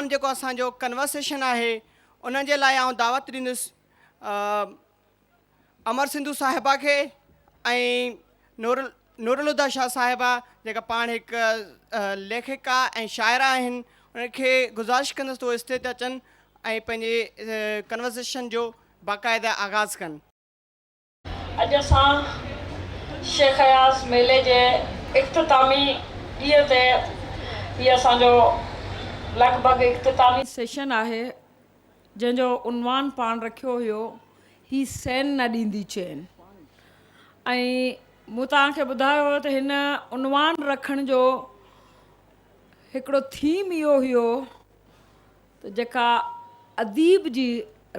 Programme جيڪو اسان جو ڪنورسيشن آهي ان جي لاء آئون دعوت ڏيندس امر سنڌو صاحبه کي ۽ نور نورالهديٰ شاهه صاحبه جيڪا پاڻ هڪ ليکڪا ۽ شاعره آهن ان کي گذارش ڪندس ته اهي اسٽيج تي اچن ۽ پنهنجي ڪنورسيشن جو باقاعده آغاز ڪن. اڄ اسان شيخ اياز ميلي جي اختتامي ڏينهن تي هي اسان جو لڳ ڀڳ اختتامي سيشن آهي جنهن جو عنوان پاڻ رکيو هيو هي سين نه ڏيندي چين ۽ مون توهان کي ٻڌايو هيو ته هن عنوان رکڻ جو هڪڙو ٿيم اهو هيو ته جيڪا اديب جي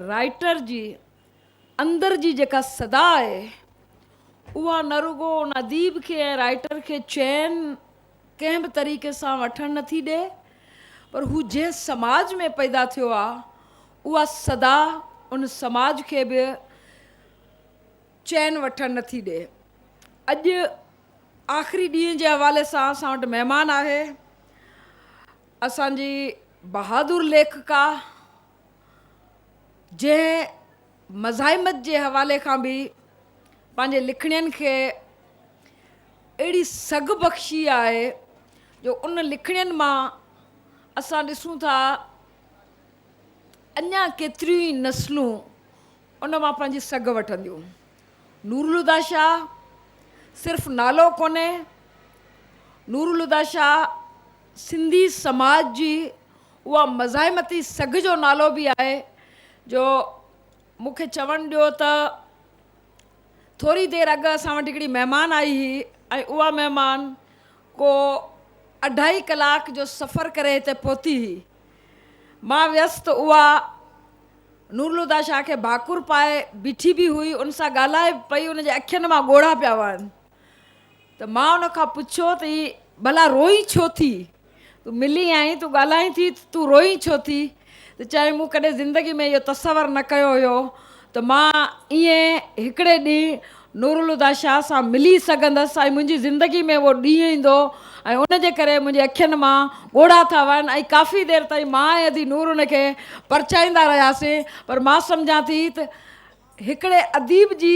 رائيٽر جي اندر جي جيڪا صدا آهي، اها نه رڳو ان اديب کي ۽ رائيٽر کي چين ڪنهن به طريقي سان وٺڻ نه ٿي ڏئي، پر هو جنهن سماج ۾ پيدا ٿيو آهي، اها صدا ان سماج کي به چين وٺڻ نه ٿي ڏئي. اڄ آخري ڏينهن جي حوالي سان اسان وٽ مهمان آهي اسان جي بهادر ليکڪا، جنهن مزاحمت جي حوالي کان به پنهنجي لکڻين کي اهڙي سگهه بخشي آهي جو ان لکڻين مان اسان ڏسون ٿا اڃا ڪيتريون ئي نسلون ان مان پنهنجي سگهه وٺنديون. نورالهديٰ شاهه صرف نالو ڪونهي، نورالهديٰ شاهه سنڌي سماج جي اها مزاحمتي سگهه جو نالو به آهي جو مون کي چوڻ ڏيو ته ٿوري دير اڳ اسان وٽ هڪڙي مهمان آئي هئي ۽ اها مهمان ڪو اڍائي ڪلاڪ جو سفر ڪري هتي پهتي هئي. مان ويس ته اها نورالهديٰ شاهه کي ڀاڪر پائي بيٺي به هئي، ان سان ڳالهائي به پئي، ان جي اکين مان ڳوڙها پيا وهن. ته مان ان کان پڇيو ته هي ڀلا روئين ڇو ٿي؟ تون ملي آهين، تون ڳالهائين ٿي ته تون روئين ڇو ٿي؟ ته چيائين مون ڪڏهن زندگي ۾ اهو تصور نه ڪيو هيو ته مان ائين هڪڙي ڏينهن نورالهديٰ شاهه سان ملي سگهندس ۽ منهنجي زندگي ۾ اهو ڏينهن ايندو ۽ ان جي ڪري منهنجي اکين مان ڳوڙها ٿا وهن ۽ ڪافي دير تائين مان ۽ ادي نور ان کي پرچائيندا رهياسين پر مان سمجهان ٿي ته هڪڙي اديب جي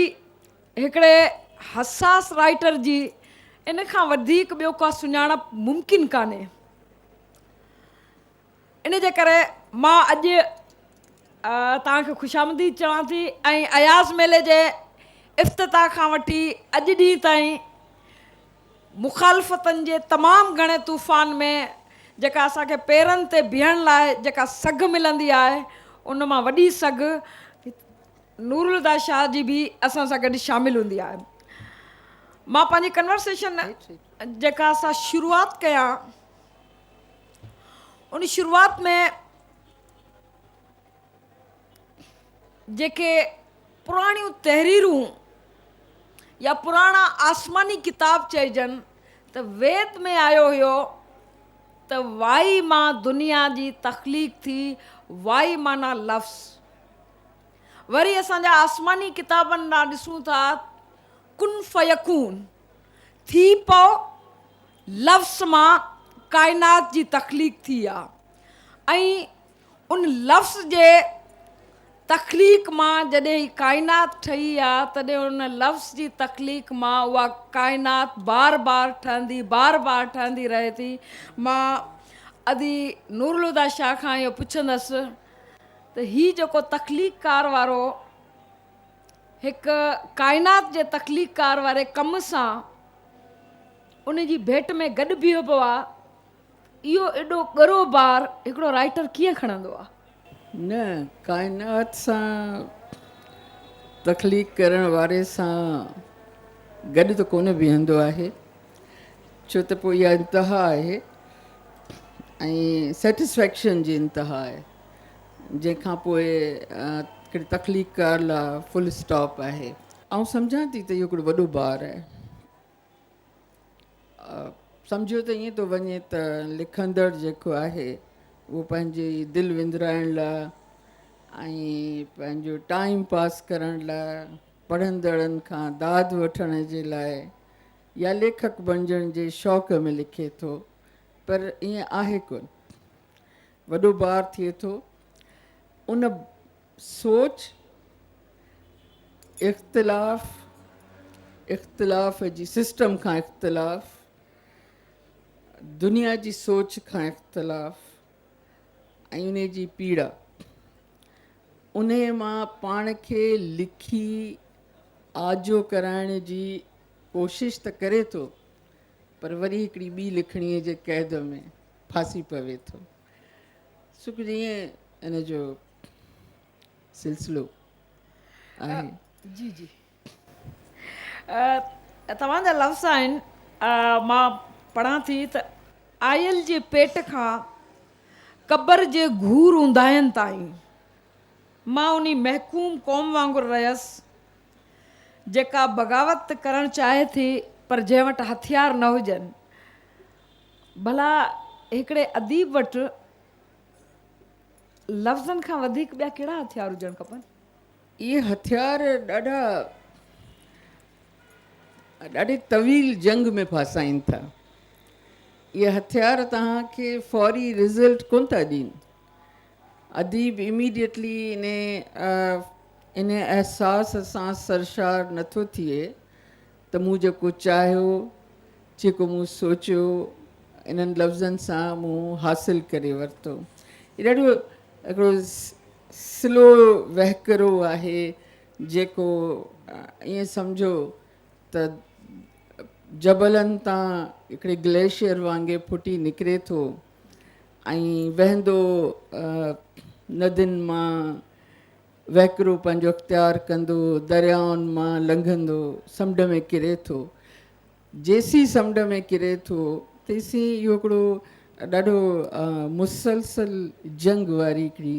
هڪڙي حساس رائيٽر جي ان کان وڌيڪ ٻيو ڪا سڃاڻپ ممڪن ڪانهي. ان جي ڪري مان اڄ توهان کي خوش آمديد چوان ٿي ۽ اياز ميلي جي افتتاح کان وٺي اڄ ڏينهن تائين مخالفتن جي تمام گهڻي طوفان ۾ جيڪا اسان کي پيرن تي بيهڻ لاء جيڪا سگهه ملندي آهي ان مان وڏي سگهه نورالهديٰ شاهه جي به اسان سان گڏ شامل هوندي آهي. مان پنهنجي ڪنورسيشن جيڪا سا شروعات ڪيان ان شروعات ۾ جيڪي پراڻيون تحريرون يا پراڻا آسماني ڪتاب چئجن ته ويد ۾ آيو هيو ته وائي مان دنيا جي تخليق ٿي وائي معنيٰ لفظ وري اسان جا آسماني ڪتابن ڏانهن ڏسون ٿا ڪن فيڪون ٿي پئو لفظ مان ڪائنات جي تخليق ٿي آ ۽ ان لفظ جي تخليق مان جڏهن هي ڪائنات ٺهي آ تڏهن ان لفظ جي تخليق مان اها ڪائنات بار بار ٺهندي بار بار ٺهندي رهي ٿي مان ادي نورالهديٰ شاهه کان اهو پڇندس ته هي جيڪو تخليقڪار وارو هڪ ڪائنات جي تخليقڪار واري ڪم سان ان جي ڀيٽ ۾ گڏ بيهبو آ، اهو ايڏو ڳرو بار هڪڙو رائيٽر ڪيئن کڻندو آ؟ نه، ڪائنات سان تخليق ڪرڻ واري سان گڏ ته ڪونه بيهندو آهي، ڇو ته پوء اها انتها آهي ۽ سيٽسفيڪشن جي انتها آهي. جنهن کان پوء هڪڙي تخليقڪار لاء فل اسٽاپ آهي. آئون سمجهان ٿي ته اهو هڪڙو وڏو بار آهي. سمجهيو ته ائين ٿو وڃي ته لکندڙ جيڪو آهي اهو پنهنجي دل وندرائڻ لاء ۽ پنهنجو ٽائيم پاس ڪرڻ لاء پڙهندڙن کان داد وٺڻ جي لاء يا ليکڪ بڻجڻ جي شوق ۾ لکي ٿو پر ائين آهي ڪونه. وڏو بار ٿئي ٿو. ان سوچ، اختلاف، اختلاف جي سسٽم کان اختلاف، دنيا جي سوچ کان اختلاف ۽ انهي جي پيڙا، انهي مان پاڻ کي لکي آجو ڪرائڻ جي ڪوشش ته ڪري ٿو پر وري هڪڙي ٻي لکڻيء جي قيد ۾ ڦاسي پوي ٿو. سو ڪجهه ائين ان جو سلسلو آهي. جي جي توهان جا لفظ آهن مان پڙهان ٿي ته آيل جي پيٽ کان قبر جي گهور اونداهين تائين مان انهي محڪوم قوم وانگر رهيس جيڪا بغاوت ته ڪرڻ چاهي ٿي پر جنهن وٽ هٿيار نه هجن. ڀلا هڪڙي اديب وٽ لفظن کان وڌيڪ ٻيا ڪهڙا هٿيار هجڻ کپن؟ اهي هٿيار ڏاڍا ڏاڍي طويل جنگ ۾ ڦاسائين ٿا. اهي هٿيار توهان کي فوري رزلٽ ڪونه ٿا ڏين. اديب اميڊيٽلي انهي احساس سان سرشار نٿو ٿئي ته مون جيڪو چاهيو، جيڪو مون سوچيو، انهن لفظن سان مون حاصل ڪري ورتو. هي ڏاڍو هڪڙو سلو وهڪرو آهي جيڪو ائين سمجهو ته جبلن تان هڪڙي گليشيئر وانگي ڦٽي نڪري ٿو ۽ وهندو ندين مان وهڪرو پنهنجو اختيار ڪندو دريائن مان لنگهندو سمنڊ ۾ ڪري ٿو. جيسين سمنڊ ۾ ڪري ٿو تيسين اهو هڪڙو ڏاڍو مسلسل جنگ واري هڪڙي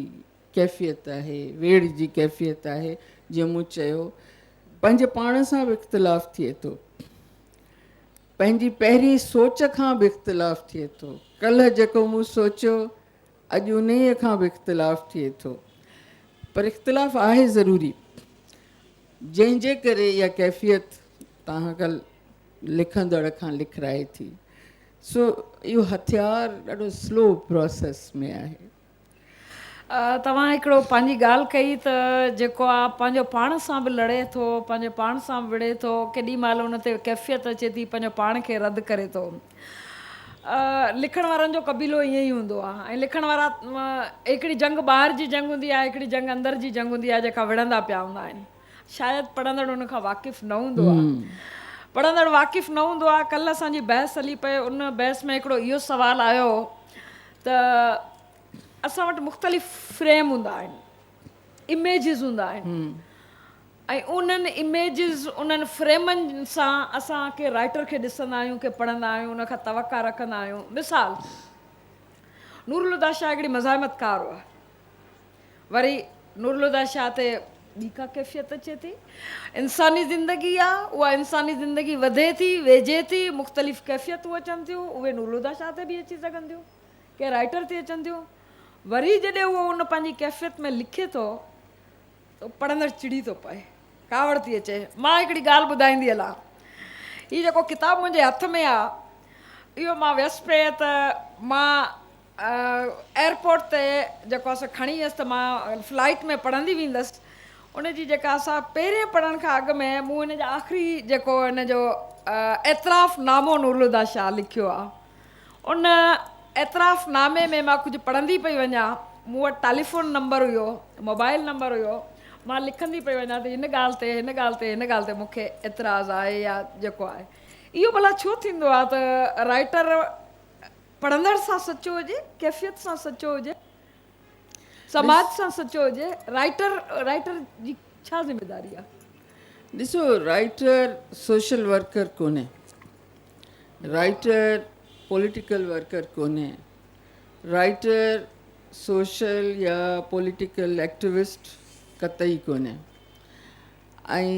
ڪيفيت آهي، ويڙهه جي ڪيفيت آهي. جيئن مون چيو پنهنجي پاڻ سان به اختلاف ٿئي ٿو. پنهنجي پهرين سوچ کان به اختلاف ٿئي ٿو. ڪلهه جيڪو مون سوچيو، اڄ انهيء کان به اختلاف ٿئي ٿو. پر اختلاف آهي ضروري، جنهن جي ڪري اها ڪيفيت توهان کان لکندڙ کان لکرائي ٿي. سو اهو هٿيار ڏاڍو سلو پراسيس ۾ آهي. توهان هڪڙو پنهنجي ڳالهه ڪئي ته جيڪو آ پنهنجو پاڻ سان به لڙي ٿو، پنهنجو پاڻ سان به وڙهي ٿو، ڪيڏي مهل ان تي ڪيفيت اچي ٿي پنهنجو پاڻ کي رد ڪري ٿو. لکڻ وارن جو قبيلو ائين ئي هوندو آ ۽ لکڻ وارا هڪڙي جنگ ٻاهر جي جنگ هوندي آ، هڪڙي جنگ اندر جي جنگ هوندي آ جيڪا وڙهندا پيا هوندا آهن. شايد پڙهندڙ ان کان واقف نه هوندو آ. پڙهندڙ واقف نه هوندو آ. ڪلهه اسان جي بحث هلي پئي ان بحث ۾ هڪڙو اهو سوال آيو ته اسان وٽ مختلف فريم هوندا آهن، اميجز هوندا آهن ۽ انهن اميجز انهن فريمن سان اسان ڪنهن رائٽر کي ڏسندا آهيون ڪي پڙهندا آهيون ان کان توقع رکندا آهيون. مثال نور الهديٰ شاهه هڪڙي مزاحمت ڪار هئا. وري نور الهديٰ شاهه تي ٻي ڪا ڪيفيت اچي ٿي. انساني زندگي آ، اها انساني زندگي وڌي ٿي، ويجهي ٿي، مختلف ڪيفيتون اچن ٿيون، اهي نور الهديٰ شاهه تي به اچي سگهن ٿيون، ڪنهن رائٽر تي اچن ٿيون. وري جڏهن اهو ان پنهنجي ڪيفيت ۾ لکي ٿو ته پڙهندڙ چڙي ٿو پئي، ڪاوڙ ٿي اچي. مان هڪڙي ڳالهه ٻڌائيندي هلان. هي جيڪو ڪتاب منهنجي هٿ ۾ آ، اهو مان ويس پئي ته مان ايئرپورٽ تي جيڪو آ سو کڻي ويس ته مان فلائيٽ ۾ پڙهندي ويندس. ان جي جيڪا سا پهرين پڙهڻ کان اڳ ۾ مون ان جا آخري جيڪو ان جو اعتراف نامو نورالهديٰ شاهه لکيو آ، ان اعتراف نامي ۾ مان ڪجهه پڙهندي پئي وڃان، مون وٽ ٽاليفون نمبر هيو، موبائل نمبر هيو، مان لکندي پئي وڃان ته هن ڳالهه تي، هن ڳالهه تي، هن ڳالهه تي مون کي اعتراض آهي يا جيڪو آهي. اهو ڀلا ڇو ٿيندو آهي ته رائيٽر پڙهندڙ سان سچو هجي، ڪيفيت سان سچو هجي، سماج سان سچو هجي، رائيٽر رائيٽر جي ڇا ذميداري آهي؟ ڏسو رائيٽر سوشل ورڪر ڪونهي. رائيٽر پوليٽيڪل ورڪر ڪونهي، رائيٽر سوشل يا پوليٽيڪل ايڪٽيوسٽ قطعي ڪونهي ۽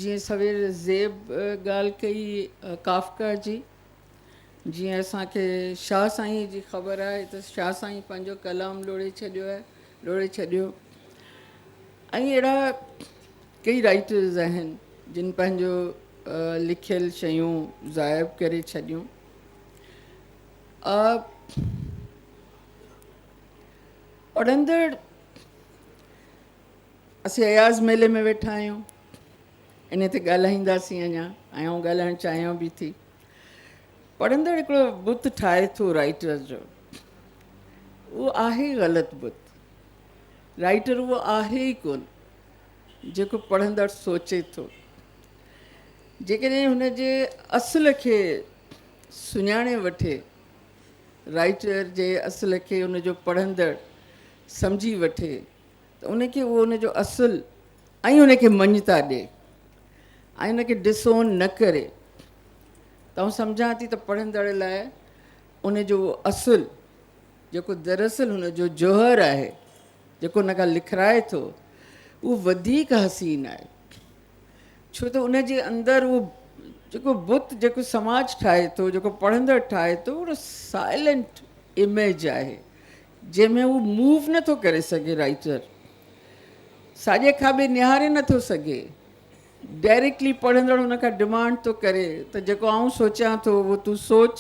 جيئن سوير زيب ڳالهه ڪئي ڪافڪا جي جيئن اسان کي شاهه سائين جي خبر آهي ته شاهه سائين پنهنجو ڪلام لوڙهي ڇڏيو آهي لوڙهي ڇڏيو ۽ اهڙا ڪئي رائيٽرز آهن جن پنهنجو لکيل شيون غائب ڪري ڇڏيون. پڙهندڙ اسين اياز ميلي ۾ ويٺا آهيون، ان تي ڳالهائينداسين اڃا ۽ آئون ڳالهائڻ چاهيان به ٿي. پڙهندڙ هڪڙو بت ٺاهي ٿو رائيٽر جو، اهو آهي غلط بت. رائيٽر اهو آهي ئي ڪونه جيڪو پڙهندڙ سوچي ٿو. جيڪڏهن هن جي اصل کي سڃاڻي وٺي، رائيٽر جي اصل کي ان جو پڙهندڙ سمجهي وٺي ته ان کي اهو ان جو اصل ۽ ان کي مڃتا ڏي ۽ ان کي ڊس اون نه ڪري ته آئون سمجهان ٿي ته پڙهندڙ لاء ان جو اهو اصل جيڪو دراصل هن جو جوهر آهي، جيڪو ان کان لکرائي ٿو، اهو وڌيڪ حسين آهي. ڇو ته ان جي اندر اهو جيڪو بت جيڪو سماج ٺاهي ٿو، جيڪو پڙهندڙ ٺاهي ٿو، اهو سائلنٽ اميج آهي جنهن ۾ هو موو نه ٿو ڪري سگهي. رائيٽر ساڄي کاٻي نهاري نه ٿو سگهي. ڊائريڪٽلي پڙهندڙ هن کان ڊمانڊ ٿو ڪري ته جيڪو آئون سوچيان ٿو اهو تون سوچ،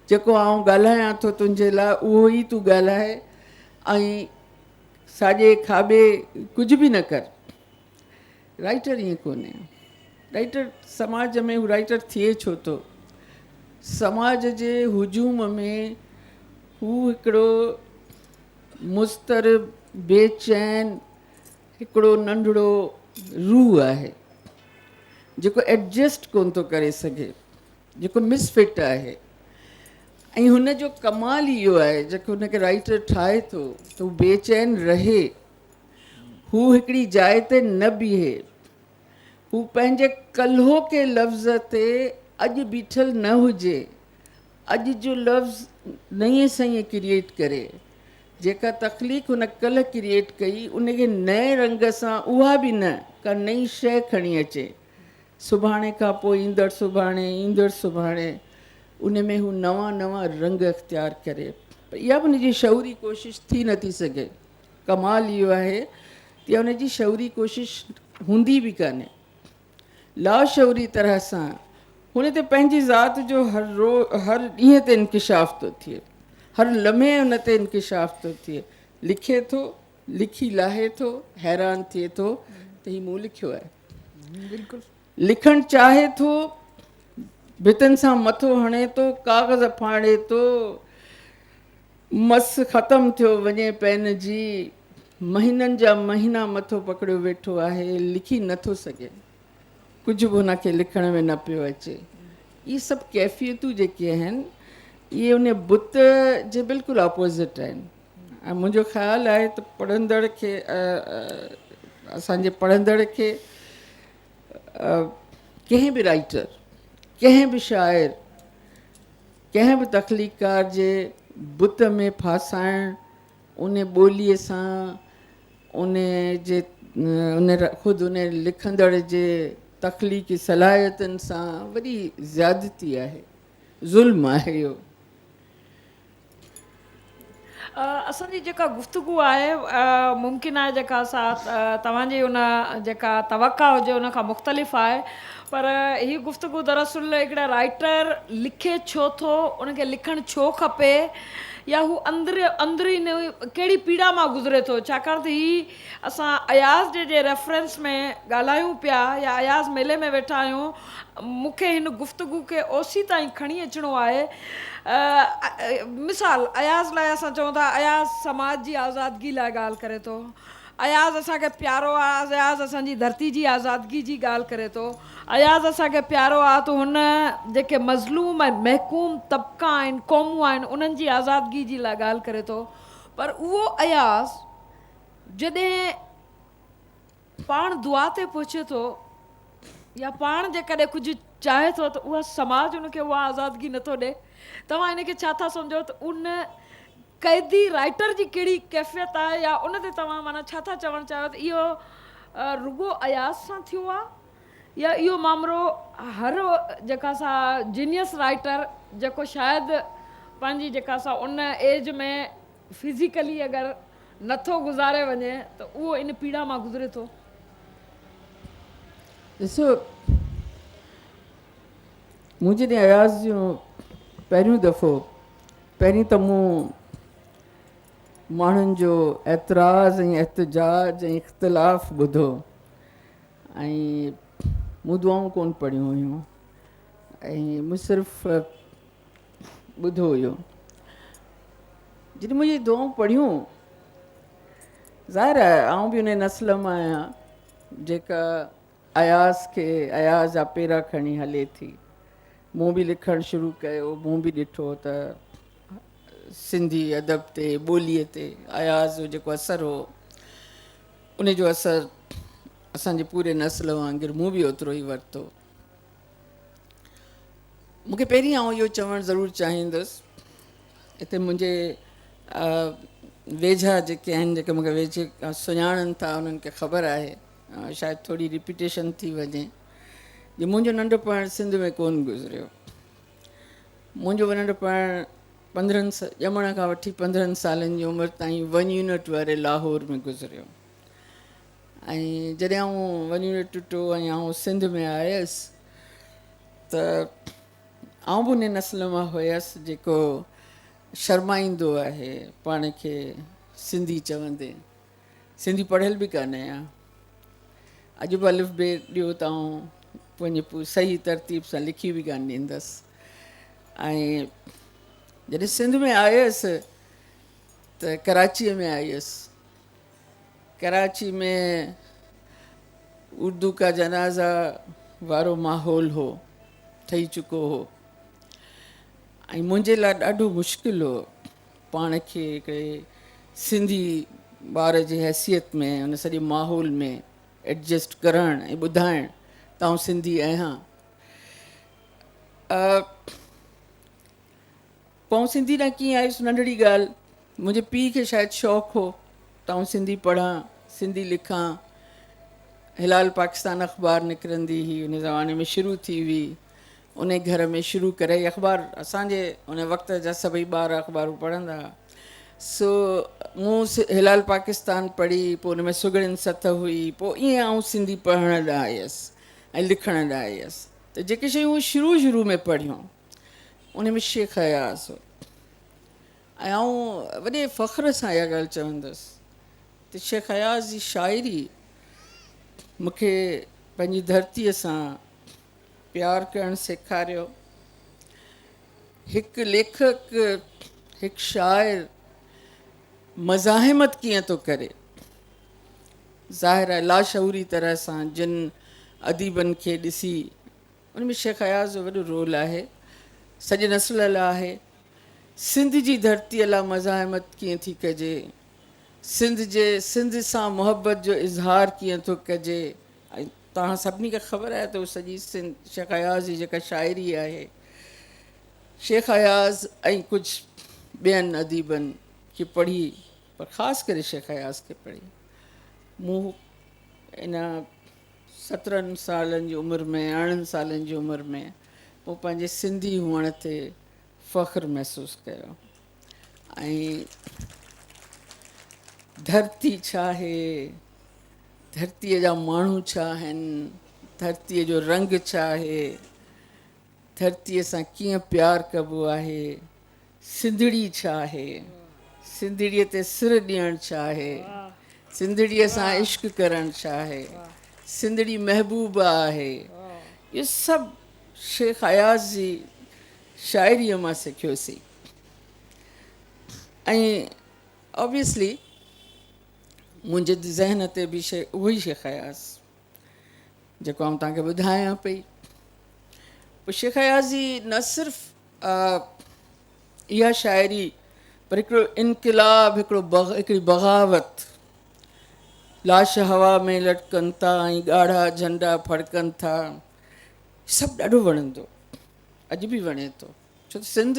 جيڪو آئون ڳالهايان ٿو تنهنجي لاء اهو ئي تون ڳالهاء ۽ ساڄي کاٻي ڪجهه به نه ڪر. رائيٽر ائين ڪونهي. رائيٽر سماج ۾ هو رائيٽر ٿئي ڇو ٿو؟ سماج جي هجوم ۾ هو هڪڙو مضطرب، بي چين هڪڙو ننڍڙو روح آهي جيڪو ايڊجسٽ ڪونه ٿو ڪري سگهي، جيڪو مس فٽ آهي. ۽ هن جو ڪمال ئي اهو آهي جيڪو هن کي رائيٽر ٺاهي ٿو ته هو بي چين رهي، هو هڪڙي جاء تي نه بيهي، هو پنهنجي ڪلهوڪي لفظ تي اڄ بيٺل نه هجي، اڄ جو لفظ نئين سئين ڪريئيٽ ڪري، جيڪا تخليق هن ڪلهه ڪريئيٽ ڪئي ان کي نئين رنگ سان اها به نه ڪا نئين شيء کڻي اچي، سڀاڻي کان پوء ايندڙ سڀاڻي، ايندڙ سڀاڻي ان ۾ هو نوان نوان رنگ اختيار ڪري، پر اها به هن جي شعوري ڪوشش ٿي نٿي سگهي. ڪمال اهو آهي ته ان جي شعوري ڪوشش هوندي به ڪانهي. لاشعوري طرح سان هن تي پنهنجي ذات جو هر رو هر ڏينهن تي انڪشاف ٿو ٿئي، هر لمحي ان تي انڪشاف ٿو ٿئي. لکي ٿو، لکي لاهي ٿو، حيران ٿئي ٿو ته هي مون لکيو آهي. بلڪل. لکڻ چاهي ٿو، ڀتن سان مٿو هڻي ٿو، ڪاغذ ڦاڙي ٿو، مس ختم ٿيو وڃي پين جي، مهينن جا مهينا مٿو پڪڙيو ويٺو آهي، لکي نه ٿو سگهي، ڪجهه به هن کي لکڻ ۾ نه پيو اچي. اهي سڀ ڪيفيتون جيڪي آهن، اهي ان بت جي بلڪل اپوزٽ آهن ۽ منهنجو خيال آهي ته پڙهندڙ کي، اسان جي پڙهندڙ کي ڪنهن به رائيٽر، ڪنهن به شاعر، ڪنهن به تخليقڪار جي بت ۾ ڦاسائڻ، ان ٻوليء سان، ان جي ان خود ان لکندڙ جي تخليقي صلاحيتن سان وڏي زيادتي آهي، ظلم آهي اهو. اسان جي جيڪا گفتگو آهي ممڪن آهي جيڪا سا توهان جي ان جيڪا توقع هجي ان کان مختلف آهي پر هي گفتگو دراصل هڪڙا رائٽر لکي ڇو ٿو ان کي لکڻ ڇو کپي يا هو اندر اندرين ڪهڙي پيڙا مان گذري ٿو ڇاڪاڻ ته هي اسان اياز جي جي ريفرنس ۾ ڳالهايون پيا يا اياز ميلي ۾ ويٺا آهيون مون کي هن گفتگو کي اوسي تائين کڻي اچڻو آهي. مثال، اياز لاء اسان چئون ٿا اياز سماج جي آزادگي لاء ڳالهه ڪري ٿو. اياز اسان کي پيارو آ، اياز اسان جي ڌرتي جي آزادگي جي ڳالهه ڪري ٿو. اياز اسان کي پيارو آ ته هن جيڪي مظلوم ۽ محڪوم طبقا آهن، قومون آهن، انهن جي آزادگي جي لاء ڳالهه ڪري ٿو. پر اهو اياز جڏهن پاڻ دعا تي پهچي ٿو يا پاڻ جيڪڏهن ڪجهه چاهي ٿو ته اها سماج ان کي اها آزادگي نٿو ڏي. توهان ان کي ڇا ٿا سمجهو ته ان قيدي رائيٽر جي ڪهڙي ڪيفيت آهي يا ان تي توهان معنيٰ ڇا ٿا چوڻ چاهيو ته اهو رڳو اياز سان ٿيو آهي يا اهو مامرو هر جيڪا سا جينيس رائيٽر جيڪو شايد پنهنجي جيڪا سا ان ايج ۾ فزيڪلي اگر نٿو گذاري وڃي ته اهو ان پيڙا مان گذري ٿو. ڏسو مون جڏهن اياز جو پهريون دفعو پهرين ته مون ماڻهن جو اعتراض ۽ احتجاج ۽ اختلاف ٻڌو ۽ مون دعائون ڪونه پڙهيون هيون ۽ مون صرف ٻڌو هيو. جڏهن منهنجي دعائون پڙهيون، ظاهر آهي آئون به ان نسل مان آهيان جيڪا اياز کي اياز جا پيرا کڻي هلي ٿي. مون به لکڻ شروع ڪيو، مون به ڏٺو ته سنڌي ادب تي، ٻوليء تي اياز جو جيڪو اثر هو، ان جو اثر اسان جي پوري نسل وانگر مون به اوترو ئي ورتو. مون کي پهرين آئون اهو چوڻ ضرور چاهيندس، هتي منهنجي ويجها جيڪي آهن، جيڪي مون کي ويجهي کان سڃاڻن ٿا، انهن کي خبر آهي، شايد ٿوري رپيٽيشن ٿي وڃي، جي منهنجو ننڍپڻ سنڌ ۾ ڪونه گذريو. منهنجو ننڍپڻ پندرهن ڄمڻ کان وٺي پندرهن سالن جي عمر تائين ون يونٽ واري لاهور ۾ گذريو ۽ جڏهن آئون ون يونٽ ٽٽو ۽ آئون سنڌ ۾ آيس ته آئون به ان نسل مان هيس جيڪو شرمائيندو آهي پاڻ کي سنڌي چوندي. سنڌي پڙهيل به ڪانه آهيان. اڄ به الف بي ڏيو ته آئون پنهنجي صحيح ترتيب سان لکي به ڪانه ڏيندس. ۽ جڏهن سنڌ ۾ آيس ته ڪراچيء ۾ آيس. ڪراچي ۾ اردو ڪا جنازا وارو ماحول هو، ٺهي چڪو هو ۽ منهنجي لاء ڏاڍو مشڪل هو پاڻ کي هڪڙي سنڌي ٻار جي حيثيت ۾ ان سڄي ماحول ۾ ايڊجسٽ ڪرڻ ۽ ٻڌائڻ ته آئون سنڌي آهيان. پوء آئون سنڌي ڏانهن ڪيئن آيس ننڍڙي ڳالهه منهنجي پيء کي شايد شوق هو ته آئون سنڌي پڙهان سنڌي لکان. هلال پاڪستان اخبار نڪرندي هئي ان زماني ۾ شروع ٿي هئي. انهي گهر ۾ شروع ڪري اخبار اسان جي ان وقت جا سڀئي ٻار اخبارون پڙهندا هئا سو مون هلال پاڪستان پڙهي پوء ان ۾ سگهڙين سٿ هئي پوء ائين آئون سنڌي پڙهڻ ڏانهن آيس ۽ لکڻ ڏانهن آيس ته جيڪي شيون شروع شروع ۾ پڙهيون ان ۾ شيخ اياز هو ۽ آئون وڏي فخر سان اها ڳالهه چوندس ته شيخ اياز جي شاعري مون کي پنهنجي ڌرتيء سان پيار ڪرڻ سيکاريو. هڪ ليکڪ، هڪ شاعر مزاحمت ڪيئن ٿو ڪري؟ ظاهر آهي لاشعوري طرح سان جن اديبن کي ڏسي ان ۾ شيخ اياز جو وڏو رول آهي، سڄي نسل لاء آهي. سنڌ جي ڌرتيء لاء مزاحمت ڪيئن ٿي ڪجي؟ سنڌ جي سنڌ سان محبت جو اظهار ڪيئن ٿو ڪجي؟ ۽ توهان سڀني کي خبر آهي ته سڄي سنڌ شيخ اياز جي جيڪا شاعري آهي شيخ اياز ۽ ڪجهه ٻين اديبن کي پڙهي پر خاص ڪري شيخ اياز کي پڙهي مون ان سترهن سالن جي عمر ۾ ارڙهن سالن جي عمر ۾ مون پنهنجي سنڌي هئڻ تي فخر محسوس ڪيو ۽ ڌرتي ڇا آهي ڌرتيء جا ماڻهو ڇا آهن، ڌرتيء جو رنگ ڇا آهي، ڌرتيء سان ڪيئن پيار ڪبو آهي، سنڌڙي ڇا آهي، سنڌڙيء تي سر ڏيڻ ڇا آهي، سنڌڙيء سان عشق ڪرڻ ڇا آهي، سنڌڙي محبوبه آهي، اهو سڀ شيخ اياز جي شاعريء مان سکيوسين ۽ Obviously منهنجي ذهن تي به شيخ اهو ئي شيخ اياز جيڪو آئون توهان کي ٻڌايان پئي. پوء شيخ اياز جي نه صرف اها شاعري پر هڪڙو انقلاب، هڪڙو هڪڙي بغاوت، لاش هوا ۾ لٽڪن ٿا ۽ ڳاڙها جهنڊا ڦڙڪن ٿا، سڀ ڏاڍو وڻندو، اڄ به وڻي ٿو. ڇو ته سنڌ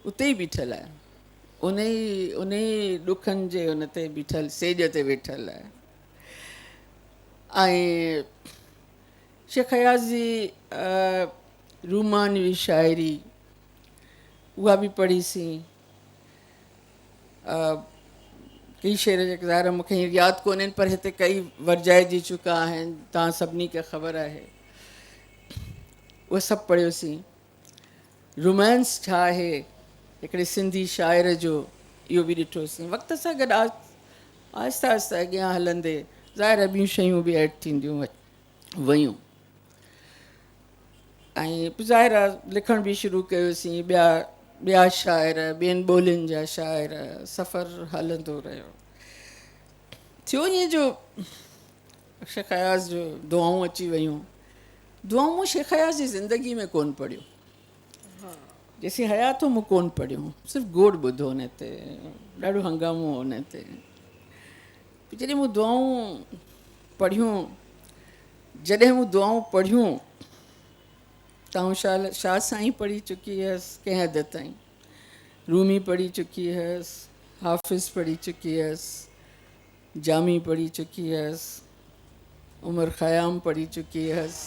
اتي ئي بيٺل آهي، انهي انهي ڏکن جي ان تي بيٺل سيڄ تي ويٺل آهي ۽ شيخ اياز جي رومانوي شاعري اها به پڙهيسين. ڪي شعر جيڪي ظاهر مون کي هينئر ياد ڪونهن پر هتي ڪئي ورجائجي چڪا آهن، توهان سڀني کي خبر آهي، اهي سڀ پڙهيوسين. رومانس ڇا آهي؟ هڪڙي سنڌي شاعر جو اهو به ڏٺوسين. وقت سان گڏ آهستي آهستي اڳيان هلندي ظاهر آهي ٻيون شيون به ايڊ ٿينديون ويون ۽ پوء ظاهر آهي لکڻ به شروع ڪيوسين. ٻيا ٻيا شاعر، ٻين ٻولين جا شاعر، سفر هلندو رهيو. ٿيو ائين جو شيخ اياز جو دعائون اچي ويون. دعائون مون شيخ اياز جي زندگي ۾ ڪونه پڙهيو. جيسين حيات هو مون ڪونه پڙهيو. صرف گوڙ ٻڌو ان تي، ڏاڍو هنگامو هو ان تي. جڏهن مون دعائون پڙهيون، جڏهن مون دعائون پڙهيون ته آئون شاهه شاهه سائين پڙهي چڪي هيس ڪنهن حد تائين، رومي پڙهي چڪي هيس، حافظ پڙهي چڪي هيس، جامي پڙهي چڪي هيس، عمر خيام پڙهي چڪي هيس،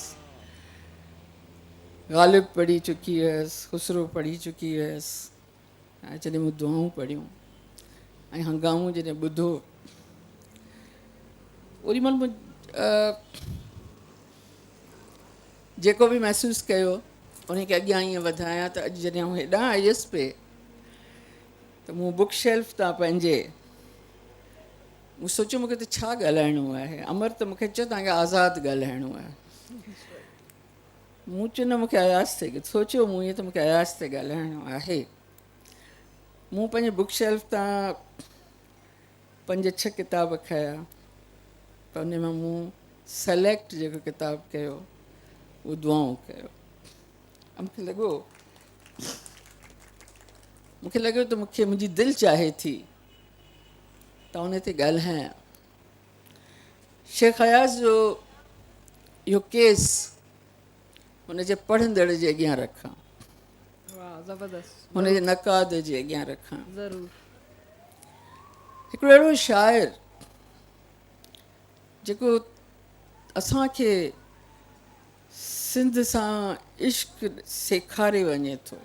غالب پڙهي چڪي هيس، خسرو پڙهي چڪي هيس ۽ جڏهن مون دعائون پڙهيون ۽ هنگامو جڏهن ٻڌو اوڏي مهل مون جيڪو به محسوس ڪيو ان کي اڳيان ائين وڌايان ته اڄ جڏهن آئون هيڏانهن آيس پئي ته مون بڪ شيلف تان پنهنجي مون سوچيو مون کي ته ڇا ڳالهائڻو آهي امر ته مون کي چيو توهان کي آزاد ڳالهائڻو آهي مون چيو نه مون کي اياز تي سوچيو مون ائين ته مون کي اياز تي ڳالهائڻو آهي مون پنهنجي بڪ شيلف تان پنج ڇهه ڪتاب کنيا پر ان مان مون سليڪٽ جيڪو ڪتاب ڪيو اهو دعائون ڪيو مون کي لڳو مون کي لڳو ته مون کي منهنجي دل چاهي ٿي ته ان تي ڳالهايان. شيخ اياز جو اهو ڪيس هن جي پڙهندڙ جي اڳيان رکان، هن جي نقاد جي اڳيان رکان. هڪڙو اهڙو شاعر جيڪو اسان کي سنڌ سان عشق سيکاري وڃي ٿو،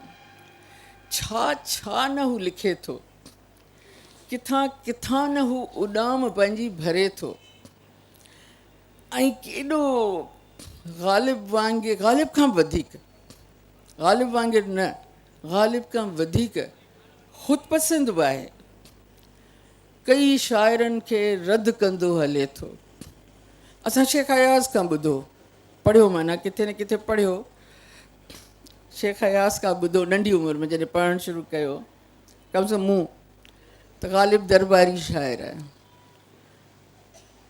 ڇا ڇا نه هو لکي ٿو. ڪٿان ڪٿان نه هو اڏام پنهنجي ڀري ٿو ۽ ڪيڏو غالب وانگي غالب کان به وڌيڪ غالب وانگر نه غالب کان وڌيڪ خود پسند به آهي. ڪئي شاعرن کي رد ڪندو هلي ٿو. اسان شيخ اياز کان ٻڌو پڙهيو معنيٰ ڪٿي نه ڪٿي پڙهيو شيخ اياز کان ٻڌو ننڍي عمر ۾ جڏهن پڙهڻ شروع ڪيو ڪم از ڪم مون ته غالب درباري شاعر آهي.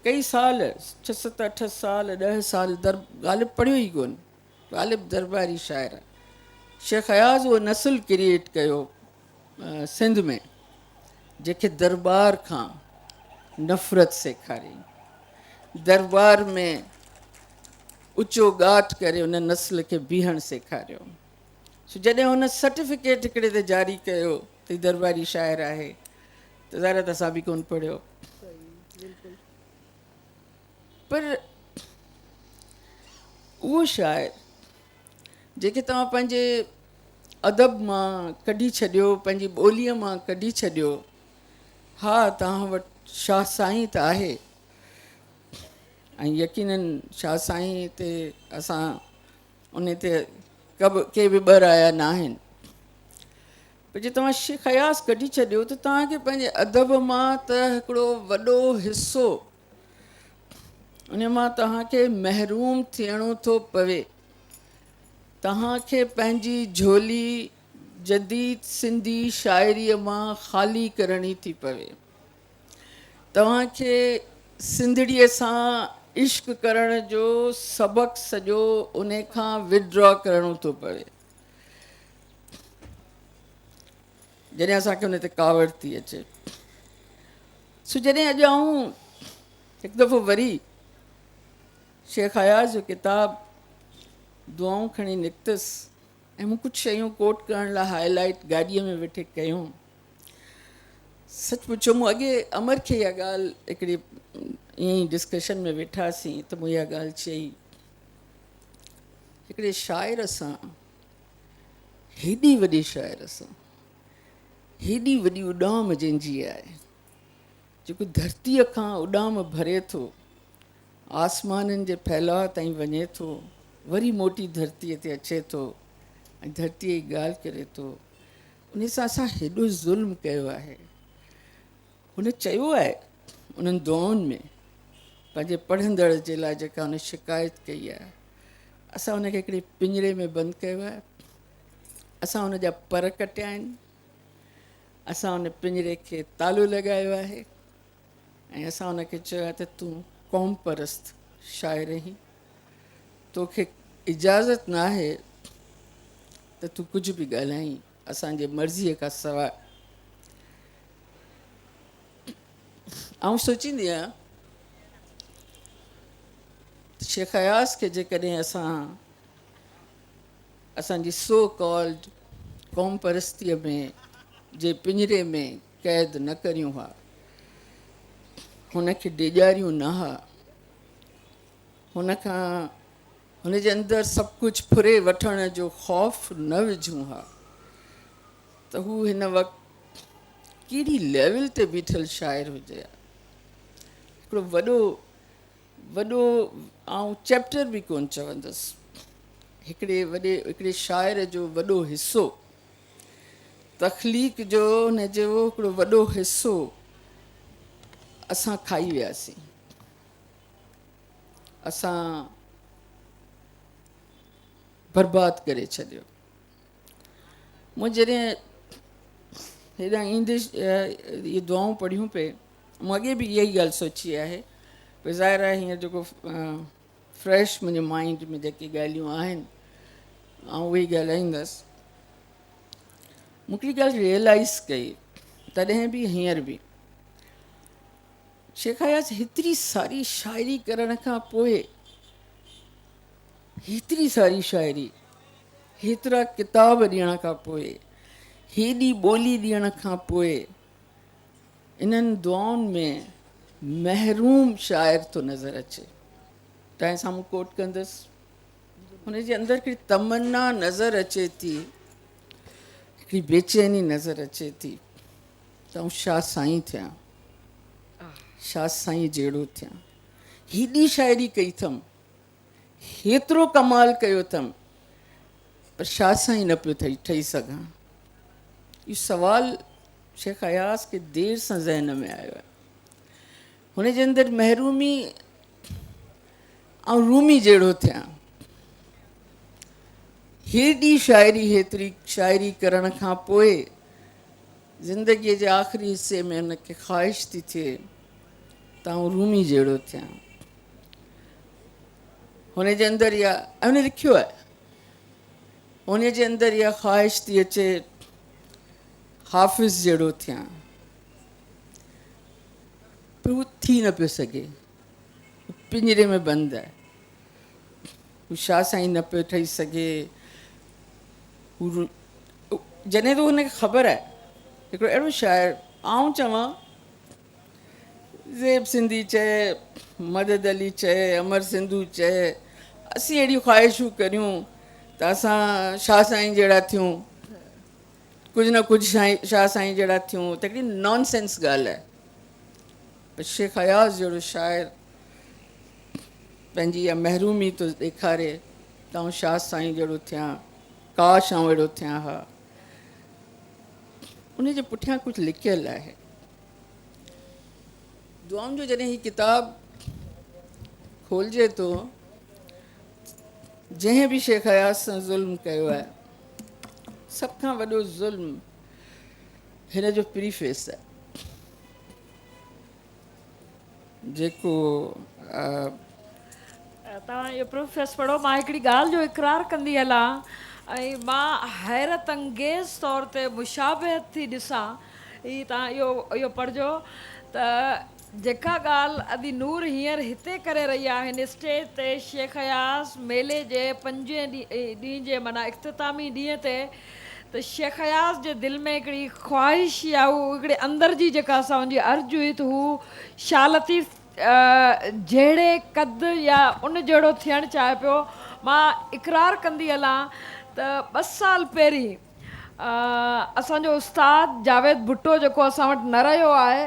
ڪئي سال، ڇهه ست اٺ سال، ڏهه سال در غالب پڙهيو ئي ڪونه. غالب درباري شاعر آهي. شيخ اياز اهو نسل ڪريئيٽ ڪيو سنڌ ۾ جنهن کي درٻار کان نفرت سيکاري. درٻار ۾ اچو ڳاٽ ڪري ان نسل کي بيهڻ سيکاريو. سو جڏهن هن سرٽيفڪيٽ هڪڙي تي جاري ڪيو ته هي درٻاري شاعر آهي ته ظاهر آهي ته اسان به ڪونه پڙهيو. پر اهو شاعر جنهن کي توهان پنهنجي ادب مان ڪڍي ڇڏيو، پنهنجي ٻوليء مان ڪڍي ڇڏيو، ها توهان وٽ شاهه سائين ته آهي ۽ يقينن شاهه سائين تي اسان انهي تي ڪب ڪي به ٻه رايا ناهن پر جي توهان شيخ اياز ڪڍي ڇڏيو ته توهان کي پنهنجي ادب مان ته هڪڙو وڏو حصو ان مان توهان کي محروم ٿيڻو ٿو پوي. توهان کي پنهنجي جهولي جديد سنڌي شاعريء مان خالي ڪرڻي ٿي پوي. توهان کي سنڌڙيء سان عشق ڪرڻ جو سبق سڄو انهي کان وڊرا ڪرڻو ٿو پوي. جڏهن اسان کي ان تي ڪاوڙ ٿي اچي. سو جڏهن اڄ آئون هڪ دفعو وري شيخ اياز جو ڪتاب دعائون کڻي نڪتس ۽ مون ڪجهه شيون ڪوٽ ڪرڻ لاء هاء لائيٽ گاڏيء ۾ ويٺي ڪيون. سچ پڇو مون اڳي امر کي اها ڳالهه هڪڙي ائين ئي ڊسڪشن ۾ ويٺاسين ته مون اها ڳالهه چئي. هڪڙي شاعر سان هيڏي وڏي شاعر سان هيڏي وڏي اڏام جنهن جي آهي جيڪو ڌرتيء کان اڏام ڀري ٿو آسمانن جي ڦهلاء تائين وڃي ٿو وري موٽي ڌرتيء تي اچي ٿو ۽ ڌرتيء جي ڳالهه ڪري ٿو انهي سان اسان هيڏو ظلم ڪيو آهي. هن چيو آهي انهن دعائن ۾ پنهنجي پڙهندڙ جي لاء جيڪا هن شڪايت ڪئي آهي، اسان هن کي هڪڙي پڃري ۾ بند ڪيو آهي، اسان هن جا پر ڪٽيا آهن، اسان ان پڃري کي تالو لڳايو آهي ۽ اسان هن کي چيو آهي ته تون قوم پرست شاعر آهين، توکي اجازت ناهي ته تون ڪجهه به ڳالهائين اسان جي مرضيء کان سواء. آئون سوچيندي آهيان ته شيخ اياز کي جيڪڏهن اسان اسان جي سو ڪالڊ قوم پرستيء ۾ جي پڃري ۾ قيد نه ڪريون ها، هن کي ڊيڄاريون نه ها، هن کان هن جي اندر سڀ ڪجهه ڦري وٺڻ جو خوف نه وجهون ها ته هو هن وقت ڪهڙي ليول تي بيٺل شاعر هجي ها. هڪڙو وڏو وڏو آئون چيپٽر به ڪونه چوندس، هڪڙي وڏي هڪڙي شاعر جو وڏو حصو، تخليق جو هن جو هڪڙو وڏو حصو اسان کائي وياسين. اسان برباد ڪري ڇڏيو. مون جڏهن هيڏانهن ايندي اهي دعائون پڙهيون پئي، مون اڳي به اها ئي ڳالهه سوچي آهي، پر ظاهر آهي هينئر جيڪو فريش منهنجي مائنڊ ۾ جيڪي ڳالهيون آهن آئون اهي ئي ڳالهائيندس. مون هڪڙي ڳالهه ريئلائز ڪئي تڏهن به هينئر به، شيخ اياز هيتري ساري شاعري ڪرڻ کان پوء، هيتري ساري شاعري، هيترا ڪتاب ڏيڻ کان پوء، هيڏي ٻولي ڏيڻ کان پوء انهن دعائن ۾ محروم شاعر ٿو نظر اچي. تنهن سامهون ڪوٽ ڪندس، هن جي اندر هڪڙي تمنا نظر اچي ٿي، هڪڙي بيچيني نظر اچي ٿي ته آئون شاهه سائين ٿيان، شاهه سائين جهڙو ٿيان. هيڏي شاعري ڪئي اٿم، هيترو ڪمال ڪيو اٿم، پر شاهه سائين نه پيو ٺهي سگهان. اهو سوال شيخ اياز کي دير سان ذهن ۾ آيو آهي. هن جي اندر محرومي، آئون رومي جهڙو ٿيان. هيڏي شاعري، هيتري شاعري ڪرڻ کان پوء زندگيء جي آخري حصي ۾ هن کي خواهش ٿي ٿئي ته آئون رومي جهڙو ٿيان. هن جي اندر اها، ۽ هن لکيو آهي، هن جي اندر اها خواهش ٿي اچي حافظ جهڙو ٿيان، پر هو ٿي نه پيو سگهي. هو پڃري ۾ بند آهي. هو شاهه سائين نه پيو ٺهي سگهي. هو جڏهن ته هن کي خبر آهي هڪڙو اهڙو شاعر، آئون چوان زيب سنڌي چئي، مدد علي چئي، امر سنڌو چئي، اسين اهڙيون خواهشون ڪريون ته اسان شاهه سائين جهڙا ٿيون، ڪجهه نه ڪجهه شاهه سائين جهڙا ٿيون، ته هڪڙي نان سينس ڳالهه آهي. پر شيخ اياز جهڙو شاعر پنهنجي اها محرومي ٿو ڏيکاري ته آئون شاهه سائين جهڙو ٿيان، ڪاش آئون اهڙو ٿيان ها. ان جي پٺيان ڪجهه لڪيل آهي. دعائن جو جڏهن هي ڪتاب کولجي ٿو، جنهن به شيخ اياز سان ظلم ڪيو آهي، سڀ کان وڏو ظلم هن جو پريفيس آهي، جيڪو. توهان اهو پريفيس پڙهو، مان هڪڙي ڳالهه جو اقرار ڪندي هلان ۽ مان حيرت انگيز طور تي مشابهت ٿي ڏسان. هي توهان اهو اهو پڙهجو ته جيڪا ڳالهه ادي نور هينئر هتي ڪري رهي آهي، هن اسٽيج تي شيخ اياز ميلي جي پنجين ڏينهن جي معنيٰ اختتامي ڏينهن تي، ته شيخ اياز جي دل ۾ هڪڙي خواهش يا هو هڪڙي اندر جي جيڪا اسان ان جي عرض هئي ته هو شاهه لطيف جهڙي قد يا ان جهڙو ٿيڻ چاهي پيو. مان اقرار ڪندي هلان ته ٻه سال پهرين اسان جو استاد جاويد ڀٽو جيڪو اسان وٽ نه رهيو آهي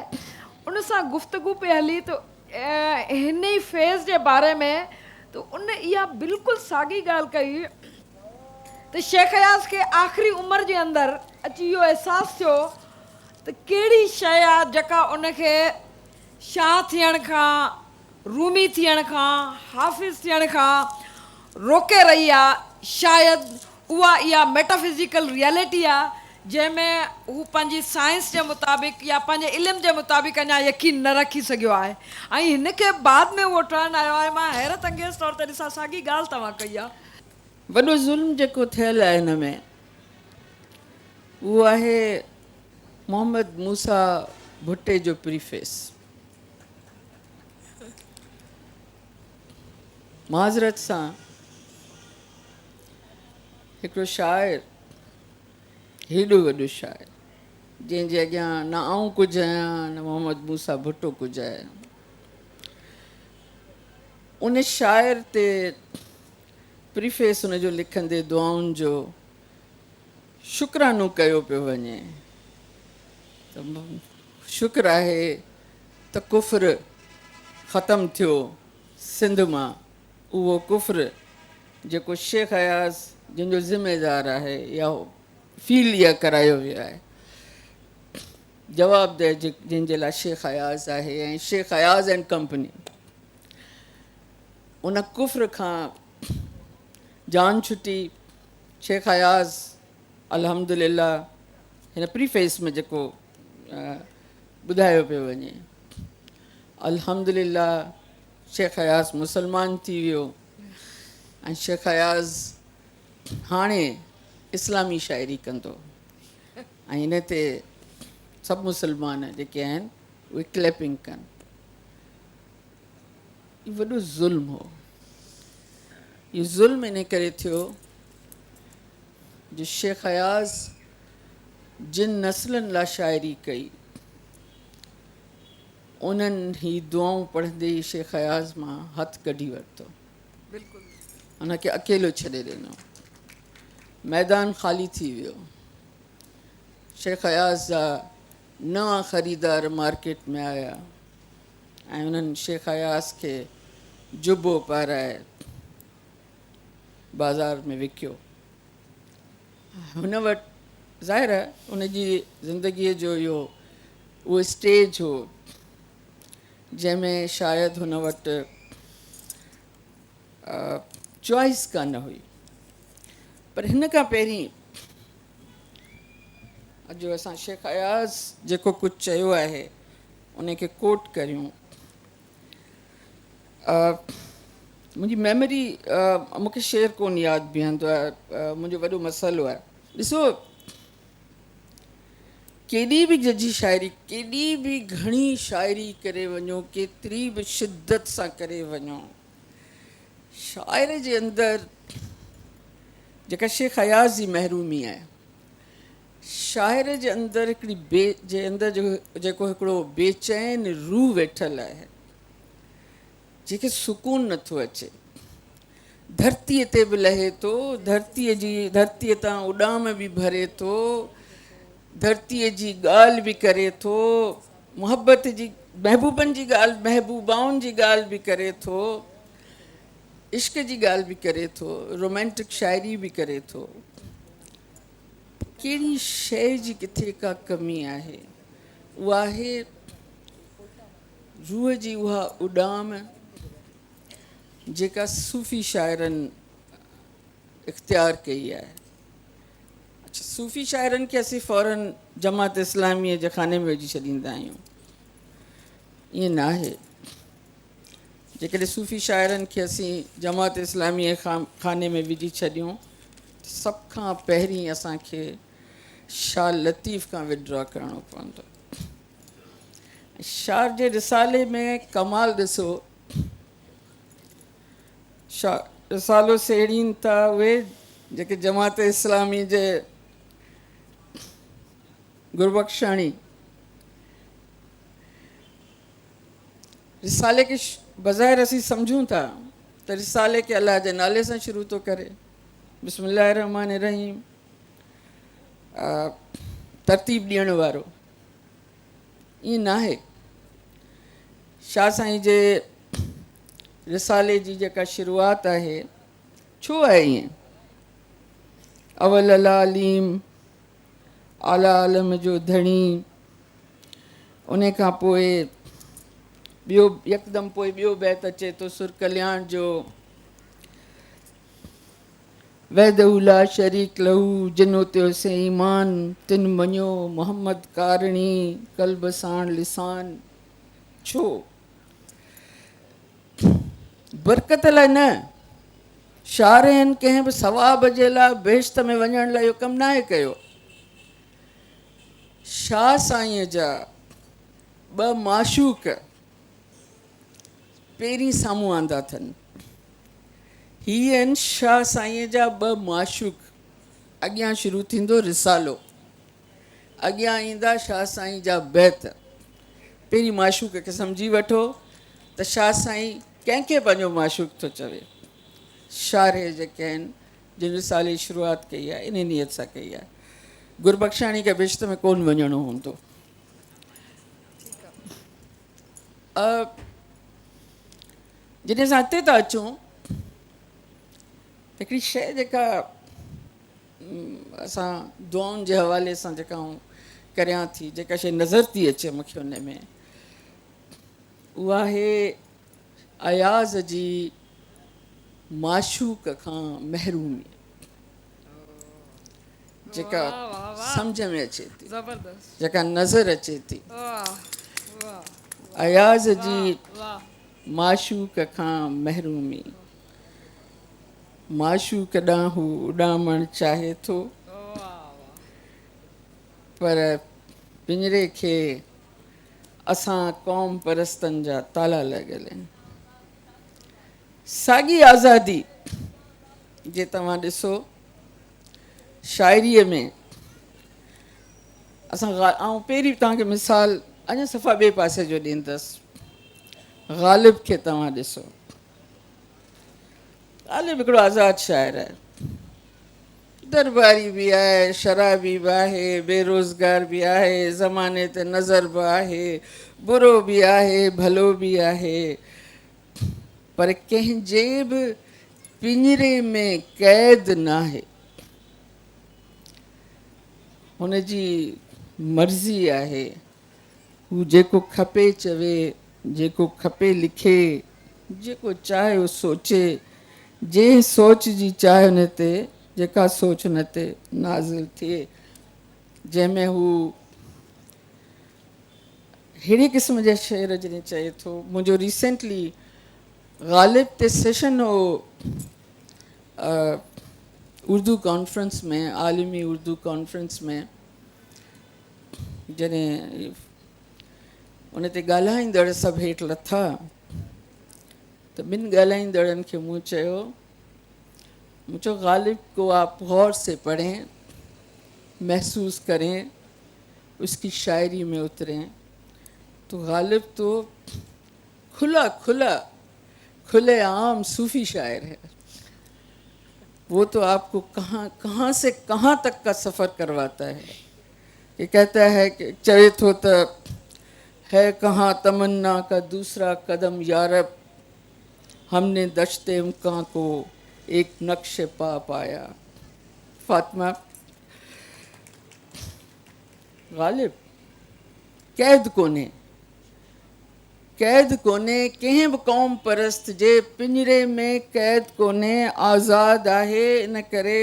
ان سان گفتگو پئي هلي ته هن ئي فيز جي باري ۾ ته ان اها بلڪل ساڳي ڳالهه ڪئي ته شيخ اياز کي آخري عمر جي اندر اچي اهو احساس ٿيو ته ڪهڙي شيء آ جيڪا ان کي شاهه ٿيڻ کان، رومي ٿيڻ کان، حافظ ٿيڻ کان روڪي رهي آ، شايد اها اها ميٽافزيڪل ريئلٽي آ جنهن ۾ هو پنهنجي سائنس جي مطابق يا پنهنجي علم جي مطابق اڃا يقين نه رکي سگهيو آهي ۽ هن کي بعد ۾ اهو ٽرن آيو آهي مان حيرت انگيز طور تي ڏسان ساڳي ڳالهه توهان ڪئي آ. وڏو ظلم جيڪو ٿيل آهي هن ۾ اهو آهي محمد موسيٰ ڀٽي جو پريفيس. معذرت سان هڪڙو شاعر هيڏو وڏو شاعر جنهن جي اڳيان نه آئون ڪجهه آهيان نه محمد موسيٰ ڀٽو ڪجهه آهي ان شاعر تي پريفيس ان جو لکندي دعائن جو شڪرانو ڪيو پيو وڃي ته شڪر آهي ته ڪفر ختم ٿيو سنڌ مان اهو ڪفر جيڪو شيخ اياز جنهن جو ذميدار آهي يا فيل اها ڪرايو ويو آهي جوابده جنهن جي لاء شيخ اياز آهي ۽ شيخ اياز اينڊ ڪمپني ان ڪفر کان جان ڇٽي شيخ اياز الحمدلله هن پريفيس ۾ جيڪو ٻڌايو پيو وڃي الحمدلله شيخ اياز مسلمان ٿي ويو ۽ شيخ اياز هاڻي اسلامي شاعري ڪندو ۽ ان تي سڀ مسلمان جيڪي آهن اهي ڪليپنگ ڪن. اهو وڏو ظلم هو. اهو ظلم ان ڪري ٿيو جو شيخ اياز جن نسلن لاء شاعري ڪئي انهن هي دعائون پڙهندي ئي شيخ اياز مان هٿ ڪڍي ورتو. ان کي اڪيلو ڇڏي ڏنو. ميدان خالي ٿي ويو. شيخ اياز جا نوان خريدار مارڪيٽ ۾ آيا ۽ انهن شيخ اياز کي جبو پارائي بازار ۾ وڪيو. هن وٽ ظاهر آهي ان جي زندگيء جو اهو اهو اسٽيج هو جنهن ۾ شايد هن وٽ چوائس ڪانه هئي پر هن کان پهرين اڄ اسان شيخ اياز جيڪو ڪجهه چيو آهي ان کي ڪوٽ ڪريون منهنجي ميموري مون کي شعر ڪونه ياد بيهندو آهي منهنجو وڏو مسئلو آهي ڏسو ڪيڏي به ججهي شاعري ڪيڏي به گهڻي شاعري ڪري وڃو ڪيتري به شدت سان ڪري وڃو شاعر جي اندر جيڪا شيخ اياز جي محرومي آهي شاعر جي اندر هڪڙي بي جي اندر جيڪو هڪڙو بيچين روح ويٺل آهي جنهن کي سڪون نٿو اچي. ڌرتيء تي به لهي ٿو، ڌرتيء جي ڌرتيء تان اڏام به ڀري ٿو، ڌرتيء جي ڳالهه به ڪري ٿو، محبت جي محبوبن جي ڳالهه محبوبائن جي ڳالهه به ڪري ٿو، عشق جي ڳالهه به ڪري ٿو، رومانٽڪ شاعري به ڪري ٿو. ڪهڙي شيء جي ڪٿي ڪا ڪمي آهي؟ اها آهي روح جي اها اڏام جيڪا صوفي شاعرن اختيار ڪئي آهي. اڇا صوفي شاعرن کي اسين فورن جماعت اسلاميء جي خاني ۾ وجهي ڇڏيندا آهيون. ائين ناهي. جيڪڏهن صوفي شاعرن کي اسين جماعت اسلاميء خاني ۾ وجهي ڇڏيون ته سڀ کان پهرين اسان کي شاهه لطيف کان وڊرا ڪرڻو پوندو. شاهه جي رسالي ۾ ڪمال ڏسو، شاهه رسالو سهيڙين ٿا اهي جيڪي جماعت اسلامي جي گربخشاڻي رسالي کي بظاهر اسين سمجهون ٿا ته رسالي کي الله جي نالي سان شروع ٿو ڪري بسم الله الرحمن الرحيم ترتيب ڏيڻ وارو ائين ناهي. شاهه سائين جي رسالي جي جيڪا شروعات آهي ڇو آهي ائين؟ اول العليم اعليٰ عالم جو ڌڻي انهي کان پوء ٻيو يڪدم پوء ٻيو بيت اچي ٿو سر ڪلياڻ جو، وحده لا شريڪ له جن اتيو سي ايمان، تن مڃيو محمد ڪارڻي قلب ساڻ لسان. ڇو؟ برڪت لاء نه، شارحن ڪنهن به ثواب جي لاء بهشت ۾ وڃڻ لاء اهو ڪم ناهي ڪيو. شاهه سائينء جا ٻه معشوق پهرين سامهون آندا اٿن. هي آهن شاهه سائينء جا ٻه معشوق. اڳيان شروع ٿيندو رسالو. اڳيان ايندا شاهه سائين جا بيت. پهرين معشوق کي سمجهي وٺو ته شاهه سائين ڪنهن کي پنهنجو معشوق ٿو چوي. شارح جيڪي آهن جن رسالي جي شروعات ڪئي آهي انهي نيت سان ڪئي آهي. گربخشاڻي کي بهشت ۾ ڪونه وڃڻو هوندو. جڏهن اسان هتي ٿا اچون ته هڪڙي شيء جيڪا اسان دعائن جي حوالي سان جيڪا آئون ڪريان ٿي جيڪا شيء نظر ٿي اچي مون کي ان ۾ اها آهي اياز جي معشوق کان محرومي جيڪا سمجهه ۾ اچي ٿي جيڪا نظر اچي ٿي اياز جي معشوق کان محرومي معشوق ڏانهن هو اڏامڻ چاهي ٿو پر پڃري کي اسان قوم پرستن جا تالا لڳل آهن. ساڳي آزادي جي توهان ڏسو شاعريء ۾ اسان آئون پهرين توهان کي مثال اڃا صفا ٻئي پاسي جو ڏيندس غالب کي توهان ڏسو غالب هڪڙو آزاد شاعر آهي درباري به آهي، شرابي به آهي، بيروزگار به آهي، زماني تي نظر به آهي، برو به آهي، ڀلو به آهي، پر ڪنهن جي به پڃري ۾ قيد ناهي. هن جي مرضي آهي، هو جيڪو کپي چوي، جيڪو کپي لکي، جيڪو چاهي اهو سوچي، جنهن سوچ جي چاهه ان تي، جيڪا سوچ ان تي نازل ٿئي، جنهن ۾ هو ههڙي قسم جا شعر جڏهن چئي ٿو. منهنجو ريسينٽلي غالب تي سيشن هو اردو ڪانفرنس ۾، عالمي اردو ڪانفرنس ۾، جڏهن ان تي ڳالهائيندڙ سڀ هيٺ لٿا ته ٻن ڳالهائيندڙن کي مون چيو، مون چيو غالب کو آپ غور سي پڙهين، محسوس ڪرين، اس ڪي شاعري ۾ اترين تو غالب تو کلا کلا کلي عام صوفي شاعر هي، وہ تو آپ کو ڪهان ڪهان سي ڪهان تڪ ڪا سفر ڪرواتا هي. ڪي ڪهتا هي ڪي چوي ٿو ته هي ڪهان تمنا ڪا دوسرا قدم يارب هم ني دشت امڪان ڪو ايڪ نقش پا پايا. فاطمه غالب قيد ڪونهي قيد ڪونهي ڪنهن به قوم پرست جي پڃري ۾ قيد ڪونهي آزاد آهي ان ڪري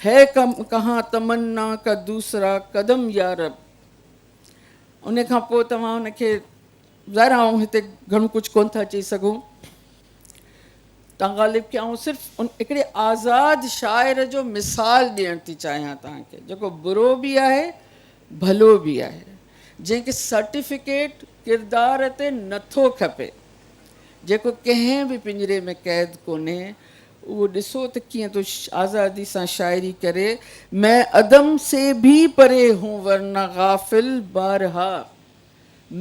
هي ڪهان تمنا ڪا دوسرا قدم يارب ان کان پوء توهان ان کي ظاهر آئون هتي گهڻو ڪجهه ڪونه ٿا چئي سگهون تان غالب کي آئون صرف ان هڪڙي آزاد شاعر جو مثال ڏيڻ ٿي چاهيان توهان کي جيڪو برو به آهي ڀلو به آهي جنهن کي سرٽيفڪيٽ ڪردار تي نٿو کپي، جيڪو ڪنهن به پڃري ۾ قيد ڪونهي، اهو ڏسو ته ڪيئن ٿو آزادي سان شاعري ڪري، مين عدم سي ڀي پري هون ورنه غافل بارها،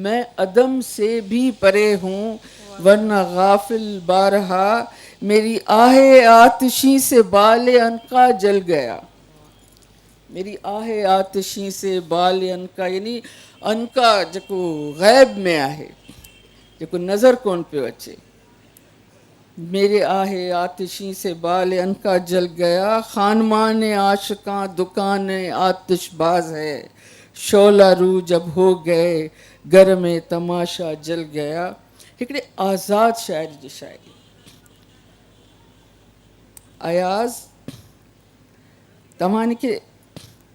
مين عدم سي ڀي پري هون ورنه غافل بارها، ميري آه آتشين سي بال عنقا جل گيا. ميري آه آتشين سي بال عنقا يعني عنقا جيڪو غيب ۾ آهي جيڪو نظر ڪونه پيو اچي ميري آه آتشين سي بال عنقا جل گيا خانمان عاشقان دڪان آتش باز هي شعله رو جب هو گئي گهر ۾ تماشا جل گيا هڪڙي آزاد شاعر جي شاعري. اياز توهان ان کي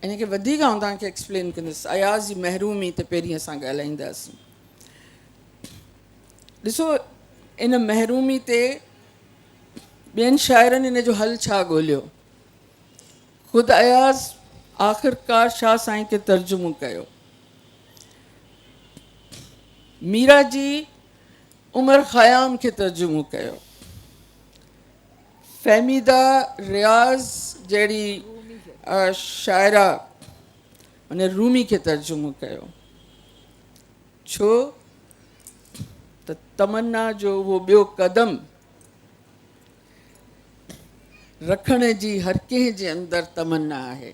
ان کي وڌيڪ آئون توهان کي ايڪسپلين ڪندس. اياز جي محرومي تي پهرين اسان ڳالهائينداسين. ڏسو ان محرومي تي ٻين شاعرن ان جو حل ڇا ڳوليو. خود اياز آخرڪار شاهه سائين کي ترجمو ڪيو. ميرا جي عمر خيام کي ترجمو ڪيو. فهميده رياض جهڙي شاعره ان رومي کي ترجمو ڪيو. ڇو ته تمنا جو اهو ٻيو قدم رکڻ جي هر ڪنهن جي اندر تمنا آهي،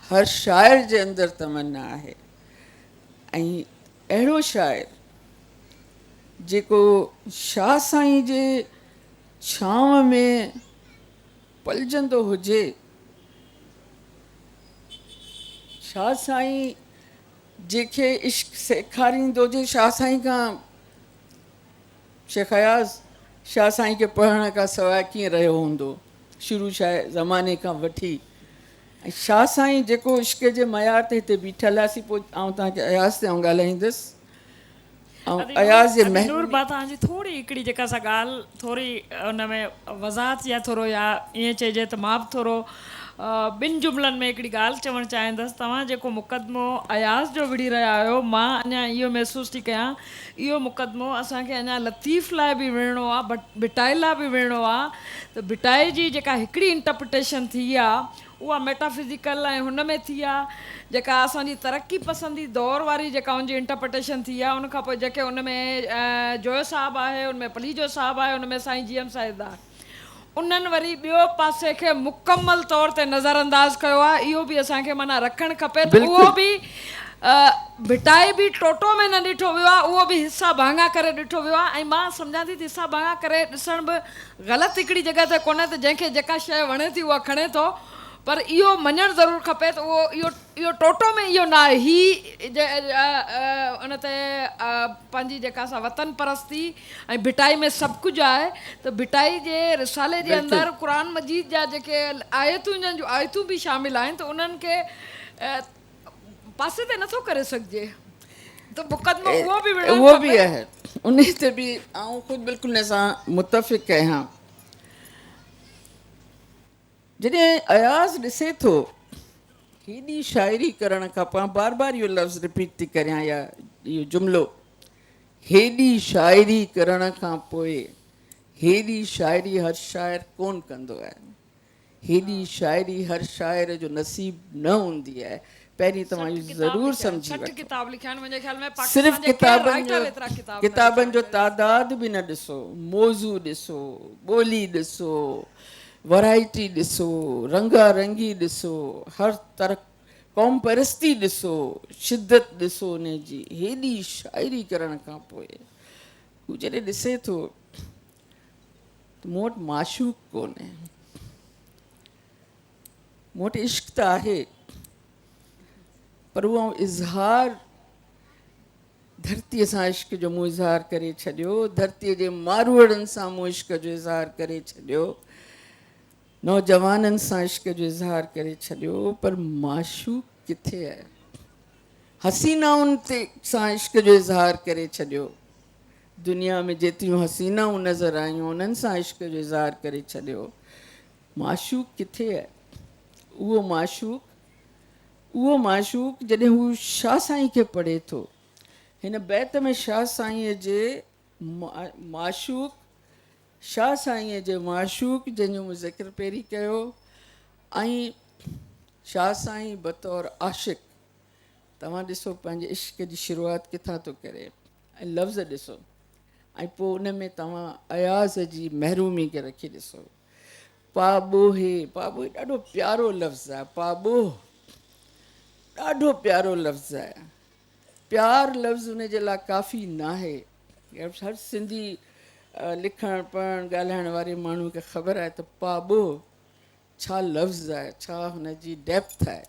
هر شاعر جي اندر تمنا آهي ۽ اهڙو شاعر جيڪو شاهه سائين جي ڇانو ۾ پلجندو هجي، شاهه سائين جنهن کي عشق سيکاريندو هجي، شاهه سائين کان شيخ اياز شاهه سائين کي پڙهڻ کان سواء ڪيئن رهيو هوندو، شروع شاهه زماني کان وٺي ۽ شاهه سائين جيڪو عشق جي معيار تي هتي بيٺل آهي، سي پوء آئون توهان کي اياز تي آئون ڳالهائيندس. آئون اياز جي ادي نور مان توهان جي ٿوري هڪڙي جيڪا سا ڳالهه ٿوري ان ۾ وضاحت يا ٿورو يا ائين چئجي ته مان به ٿورو ٻن جملن ۾ هڪڙي ڳالهه چوڻ چاهيندس توهان جيڪو مقدمو اياز جو وڙهي رهيا آهيو مان اڃا اهو محسوس ٿي ڪيان اهو مقدمو اسان کي اڃا لطيف لاء به وڙهڻو آ ڀٽائي لاء به وڙهڻو آ ته ڀٽائي جي جيڪا هڪڙي انٽرپريٽيشن ٿي آ اها ميٽافزيڪل ۽ هن ۾ ٿي آ، جيڪا اسان جي ترقي پسندي دور واري جيڪا ان جي انٽرپريٽيشن ٿي آ، ان کان پوء جيڪي ان ۾ جويو صاحب آهي، ان ۾ پليجو صاحب آهي، ان ۾ سائين جي ايم سيد آهي، انهن وري ٻيو پاسي کي مڪمل طور تي نظر انداز ڪيو آ، اهو به اسان کي معنيٰ رکڻ کپي ته اهو به ڀٽائي به ٽوٽو ۾ نه ڏٺو ويو آ، اهو به حصا ڀاڱا ڪري ڏٺو ويو آ ۽ مان سمجهان ٿي ته حصا ڀاڱا ڪري ڏسڻ به غلط هڪڙي جڳهه تي ڪونهي ته جنهن کي جيڪا شيء وڻي ٿي اها کڻي ٿو پر اهو مڃڻ ضرور کپي ته اهو اهو اهو ٽوٽو ۾ اهو نه آهي هي ان تي پنهنجي جيڪا سا وطن پرستي ۽ ڀٽائي ۾ سڀ ڪجهه آهي ته ڀٽائي جي رسالي جي اندر قرآن مجيد جا جيڪي آيتون جن جون آيتون به شامل آهن ته انهن کي پاسي تي نٿو ڪري سگهجي ته مقدمو اهو به وڙهڻ اهو کپي. به آهي انهي تي به آئون خود بلڪل ان سان متفق آهيان. جڏهن اياز ڏسي ٿو هيڏي شاعري ڪرڻ کان پوء آئون بار بار اهو لفظ رپيٽ ٿي ڪريان يا اهو جملو هيڏي شاعري ڪرڻ کان پوء هيڏي شاعري هر شاعر ڪونه ڪندو آهي. هيڏي شاعري هر شاعر جو نصيب نه هوندي آهي. پهرين توهان اهو ضرور سمجهي وٺو. صرف ڪتابن جو ڪتابن جو تعداد به نه ڏسو، موضوع ڏسو، ٻولي ڏسو، ورائٽي ڏسو، رنگا رنگي ڏسو، هر طرح قوم پرستي ڏسو، شدت ڏسو ان جي. هيڏي شاعري ڪرڻ کان پوء هو جڏهن ڏسي ٿو ته مون وٽ معشوق ڪونهي. مون وٽ عشق ته آهي پر اهو آئون اظهار ڌرتيء سان عشق جو مون اظهار ڪري ڇڏيو، ڌرتيء جي ماروئڙن سان مون عشق جو اظهار ڪري ڇڏيو، نوجوانن سان عشق جو اظهار ڪري ڇڏيو پر معشوق ڪٿي آهي؟ حسينائن تي سان عشق جو اظهار ڪري ڇڏيو. دنيا ۾ جيتريون حسينائون نظر آيون انهن سان عشق جو اظهار ڪري ڇڏيو. معشوق ڪٿي آهي؟ اهو معشوق، اهو معشوق جڏهن هو شاهه سائين کي پڙهي ٿو. هن بيت ۾ شاهه سائينء جي معشوق، شاهه سائينء جي معشوق جنهن جو مون ذڪر پهرين ڪيو ۽ شاهه سائين بطور عاشق توهان ڏسو پنهنجي عشق جي شروعات ڪٿان ٿو ڪري ۽ لفظ ڏسو ۽ پوء ان ۾ توهان اياز جي محرومي کي رکي ڏسو. پاٻوهي، پاٻوهي ڏاڍو پيارو لفظ آهي، پاٻوهه ڏاڍو پيارو لفظ آهي. پيار لفظ ان جي لاء ڪافي ناهي. هر سنڌي لکڻ پڙهڻ ڳالهائڻ واري ماڻهو کي خبر آهي ته پاٻوهه ڇا لفظ آهي، ڇا هن جي ڊيپٿ آهي.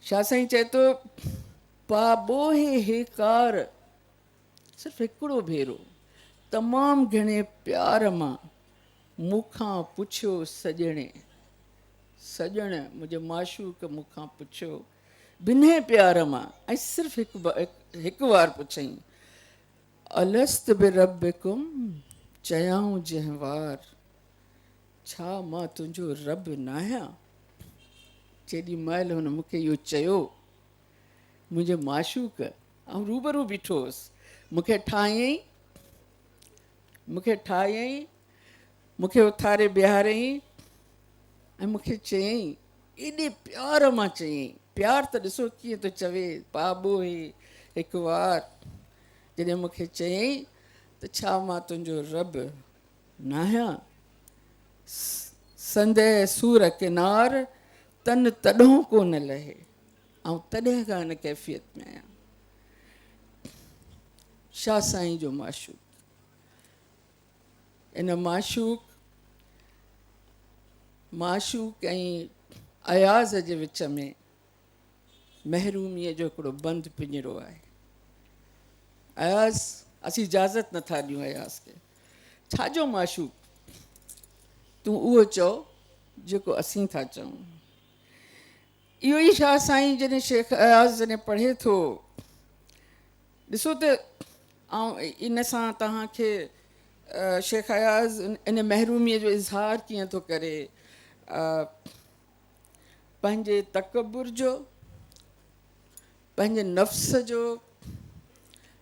شاهه سائين چئي ٿو، پاٻوهي هيڪار، صرف هڪڙو ڀيرو، تمام گهڻي پيار مان مون کان پڇيو سڄڻي، سڄڻ منهنجي معشوق مون کان پڇيو، بنهه پيار مان ۽ صرف هڪ هڪ وار پڇيائين، الست بربڪم، چيائون جنهن وار، ڇا مان تنهنجو رب ناهيان؟ جيڏي مهل هن مون کي اهو چيو، منهنجي معشوق، آئون روبرو بيٺو هوس، مون کي ٺاهيائين، مون کي ٺاهيائين، مون کي اٿاري بيهاريائين ۽ مون کي چيائين، ايڏي پيار مان چيائين، پيار ته ڏسو ڪيئن ٿو چوي، پاٻوهي هڪ وار، جڏهن مون کي چيائين ته ڇا مان تنهنجو رب ناهيان؟ سندء سور ڪنار، تن تڏهون ڪو نه لهي. آئون تڏهن کان هن ڪيفيت ۾ آهيان. شاهه سائين جو معشوق. ان معشوق، معشوق ۽ اياز جي وچ ۾ محروميء جو هڪڙو بند پڃرو آهي. اياز، اسين اجازت نٿا ڏيون اياز کي. ڇا جو معشوق؟ تون اهو چئو جيڪو اسين ٿا چئون. اهو ئي شاهه سائين جڏهن شيخ اياز جڏهن پڙهي ٿو، ڏسو ته آئون ان سان توهان کي شيخ اياز ان محروميء جو اظهار ڪيئن ٿو ڪري، پنهنجي تڪبر جو، پنهنجي نفس جو،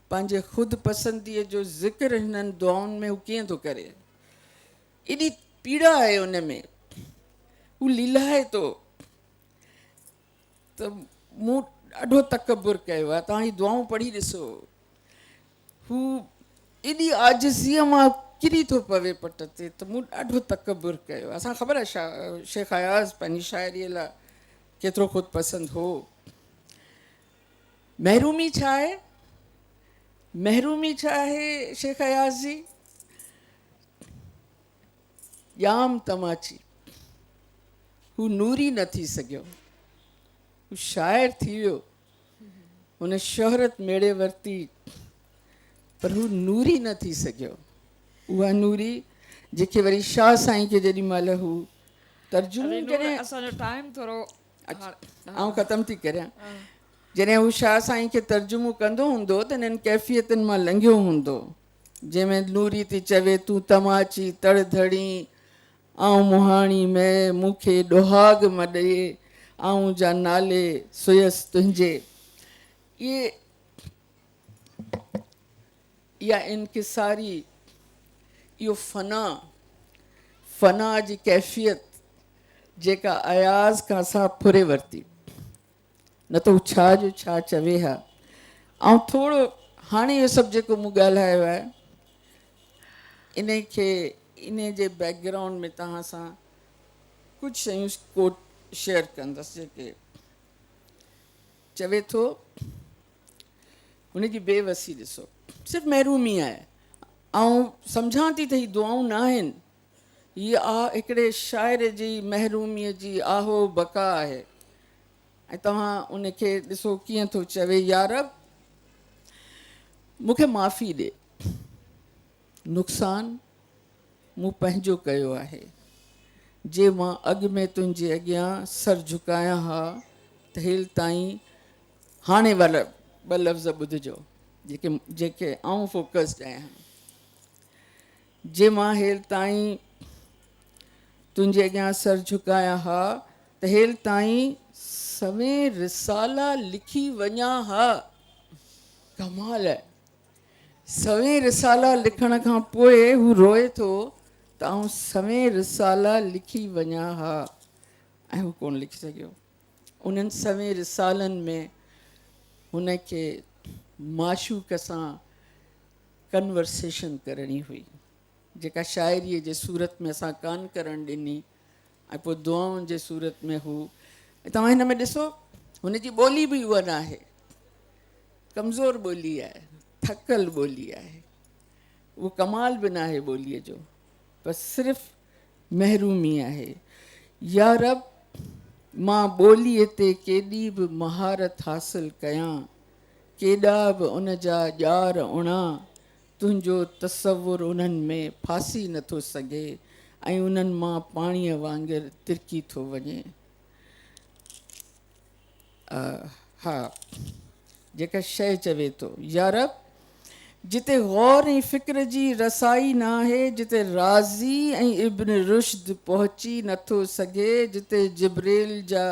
پنهنجي خود پسنديء جو ذڪر هنن دعائن ۾ هو ڪيئن ٿو ڪري. ايڏي پيڙا آهي ان ۾، هو ليلائي ٿو ته مون ڏاڍو تڪبر ڪيو آهي، توهان هي دعائون پڙهي ڏسو. هو ايڏي عاجزيء مان ڪري ٿو پوي پٽ تي ته مون ڏاڍو تڪبر ڪيو آهي. اسان کي خبر آهي شيخ اياز پنهنجي شاعريء لاء ڪيترو خود پسند هو. محرومي ڇا آهي؟ محرومي ڇا آهي شيخ اياز جي؟ ڄام تماچي. هو نوري نه ٿي سگهيو. هو شاعر ٿي ويو. هن شهرت ميڙي ورتي پر هو نوري نه ٿي سگهيو. اها نوري جيڪي وري شاهه سائين کي جيڏي مهل هو ترجمو جڏهن اسان جو ٽائيم ٿورو آئون ختم ٿي ڪريان. جڏهن هو شاهه سائين کي ترجمو ڪندو هوندو ته انهن ڪيفيتن مان لنگهيو هوندو جنهن ۾ نوري ٿي چوي تون تماچي تڙ ڌڻي آئون مهاڻي مئي، مون کي ڏوهاڳ م ڏي، آئون جا نالي سوئس تنهنجي. اهي اها انڪساري، اهو فنا، فنا جي ڪيفيت جيڪا اياز کان اسان ڦري ورتي. نه ته هو ڇا جو ڇا چوي ها. آئون ٿورو هاڻي اهو سڀ جيڪو مون ڳالهايو آهي انهي کي انهي جي بيڪ گرائونڊ ۾ توهان سان ڪجهه شيون ڪوٽ شيئر ڪندس جيڪي چوي ٿو هن جي بي وسي ڏسو صرف محرومي آهي. آئون سمجهان ٿي ته هي دعائون نه آهن، هي آ هڪڙي شاعر جي محروميء جي آهو بقا آهي ۽ توهان ان کي ڏسو ڪيئن ٿو چوي يارب! مون کي معافي ڏي، نقصان مون پنهنجو ڪيو آهي، جي مان اڳ ۾ تنهنجي اڳيان سر جهڪايان ها ته هيل تائين هاڻي وارا ٻه لفظ ٻڌجو جيڪي جيڪي آئون فوڪسڊ آهيان. جي مان هيل تائين تنهنجي اڳيان سر جهڪايان ها ته هيل تائين سوين رسالا لکي وڃان ها. ڪمال آهي. سوين رسالا لکڻ کان پوء هو روئي ٿو ته آئون سوين رسالا لکي وڃان ها ۽ هو ڪونه لکي سگهيو. انهن سوين رسالن ۾ هن کي معشوق سان ڪنورسيشن ڪرڻي هئي جيڪا شاعريء جي صورت ۾ اسان ڪانه ڪرڻ ڏني ۽ پوء دعائن جي صورت ۾ هو ۽ توهان هن ۾ ڏسو هن جي ٻولي به اها ناهي، ڪمزور ٻولي آهي، ٿڪل ٻولي آهي، اهو ڪمال به ناهي ٻوليء جو بس صرف محرومي آهي. يا رب! مان ٻوليء تي ڪيڏي به مهارت حاصل ڪيان، ڪيڏا به ان جا ڄار اڻان، تنهنجو تصور انهن ۾ ڦاسي نٿو سگهي ۽ انهن مان پاڻيء وانگر ترڪي ٿو وڃي. ها، جيڪا شيء چوي ٿو. يارب! جتي غور ۽ فڪر جي رسائي ناهي، جتي رازي ۽ ابن رشد پهچي نٿو سگهي، جتي جبريل جا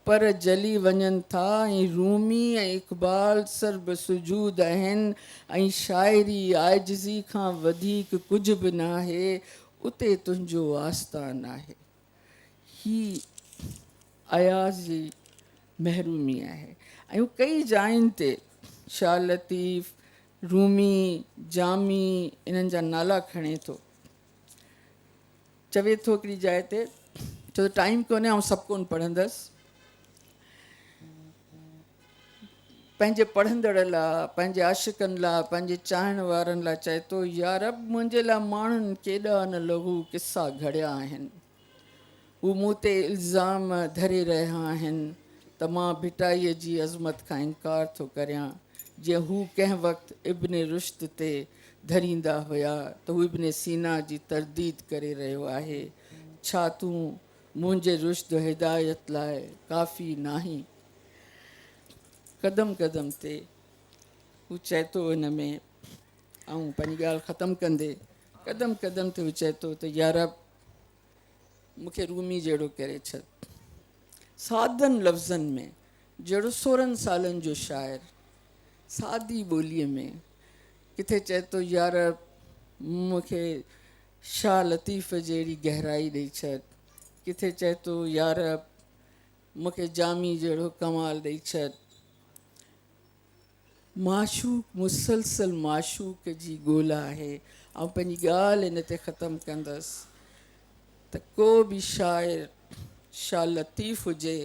پر جلي وڃن ٿا ۽ رومي ۽ اقبال سربسجود آهن ۽ شاعري عاجزي کان وڌيڪ ڪجهه به ناهي، اتي تنهنجو آستان آهي. هي اياز جي محرومي آهي ۽ هو ڪئي جاين تي شاهه لطيف، رومي، جامي انهن جا نالا کڻي ٿو. چوي ٿو هڪڙي جاء تي ڇو ته ٽائيم ڪونهي آئون سڀ ڪونه پڙهندس. پنهنجي پڙهندڙ لاء، پنهنجي عاشقن لاء، پنهنجي چاهڻ وارن لاء چئي ٿو، يا رب منهنجي لاء ماڻهن ڪيڏا نه لغو قصا گهڙيا آهن. هو مون تي الزام ڌري رهيا آهن ته مان ڀٽائيء جي عظمت کان انڪار ٿو ڪريان، جيئن هو ڪنهن وقت ابن رشد تي ڌريندا هيا ته هو ابن سينا جي ترديد ڪري رهيو آهي. ڇا تون منهنجي رشد و هدايت لاء ڪافي ناهين؟ قدم قدم تي هو چئي ٿو ان ۾ آئون پنهنجي ڳالهه ختم ڪندي قدم قدم تي هو چئي ٿو ته يارب مون کي رومي جهڙو ڪري ڇڏ. سادن لفظن ۾ جهڙو 16 سالن جو شاعر سادي ٻوليء ۾ ڪٿي چئي ٿو يارب مون کي شاهه لطيف جهڙي گهرائي ڏئي ڇڏ، ڪٿي چئي ٿو يارب مون کي جامي جهڙو ڪمال ڏئي ڇڏ. معشوق مسلسل معشوق جي ڳولا آهي. آئون پنهنجي ڳالهه ان تي ختم ڪندس ته ڪو به شاعر شاهه لطيف هجي،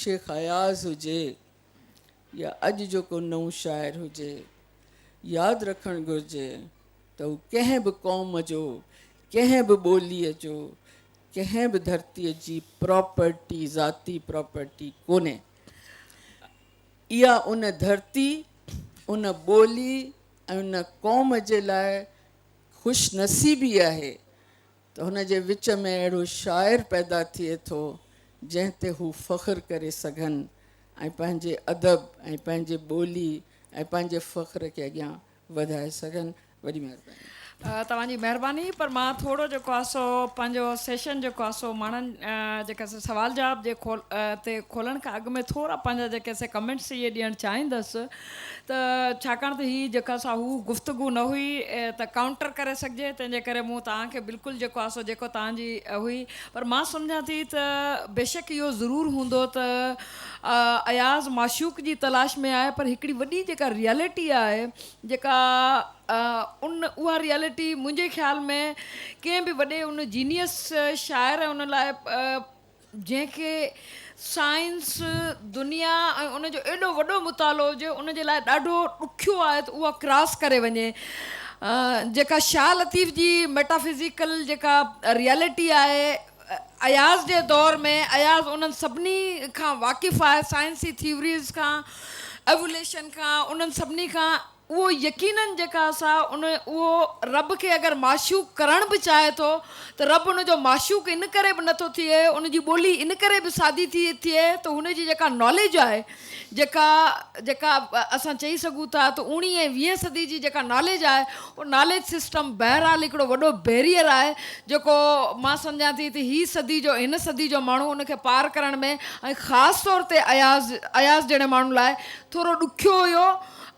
شيخ اياز هجي يا اڄ جو ڪو نئون شاعر هجي، ياد رکڻ گهرجي ته هو ڪنهن به قوم جو، ڪنهن به ٻوليء جو، ڪنهن به ڌرتيء جي پراپرٽي، ذاتي پراپرٽي ڪونهي. اها ان ڌرتي، ان ٻولي ۽ ان قوم جي لاء خوش نصيبي آهي ته هن جي وچ ۾ اهڙو شاعر پيدا ٿئي ٿو، جنهن تي هو فخر ڪري سگهن ۽ پنهنجي ادب ۽ پنهنجي ٻولي ۽ پنهنجي فخر کي اڳيان وڌائي سگهن. وڏي مهرباني. توهان جي مهرباني پر مان ٿورو جيڪو آهي سو پنهنجو سيشن جيڪو آهي سو ماڻهن جيڪا سي سوال جواب جي کول تي کولڻ کان اڳ ۾ ٿورا پنهنجا جيڪي سي ڪمينٽس اهي ڏيڻ چاهيندس ته ڇاڪاڻ ته هي جيڪا سا هو گفتگو نه هئي ته ڪائونٽر ڪري سگهجي تنهن جي ڪري مون توهان کي بلڪل جيڪو آهي سو جيڪو توهان جي هئي پر مان سمجهان ٿي ته بيشڪ اهو ضرور هوندو ته اياز معشوق جي تلاش ۾ آهي پر هڪڙي وڏي جيڪا ريئلٽي آهي جيڪا ان اها ريئلٽي منهنجي خيال ۾ ڪنهن به وڏي ان جينيس شاعر ان لاء جنهن کي سائنس دنيا ۽ ان جو ايڏو وڏو مطالعو هجي ان جي لاء ڏاڍو ڏکيو آهي ته اها ڪراس ڪري وڃي جيڪا شاهه لطيف جي ميٽافزيڪل جيڪا ريئلٽي آهي اياز جي دور ۾ اياز انهن سڀني کان واقف آهي، سائنسي ٿيوريز کان، ايووليشن کان، انهن سڀني کان، اهو يقينن جيڪا سا ان اهو رب کي اگر معشوق ڪرڻ به چاهي ٿو ته رب ان جو معشوق ان ڪري به نٿو ٿئي، ان جي ٻولي ان ڪري به سادي ٿي ٿئي ته هن جي جيڪا ناليج آهي جيڪا جيڪا اسان چئي سگهون ٿا ته اوڻيهين ۽ ويهين صدي جي جيڪا ناليج آهي اهو ناليج سسٽم بهرحال هڪڙو وڏو بيريئر آهي جيڪو مان سمجهان ٿي ته هي صدي جو هن صدي جو ماڻهو ان کي پار ڪرڻ ۾ ۽ خاص طور تي اياز اياز جهڙي ماڻهو لاء ٿورو ڏکيو هيو.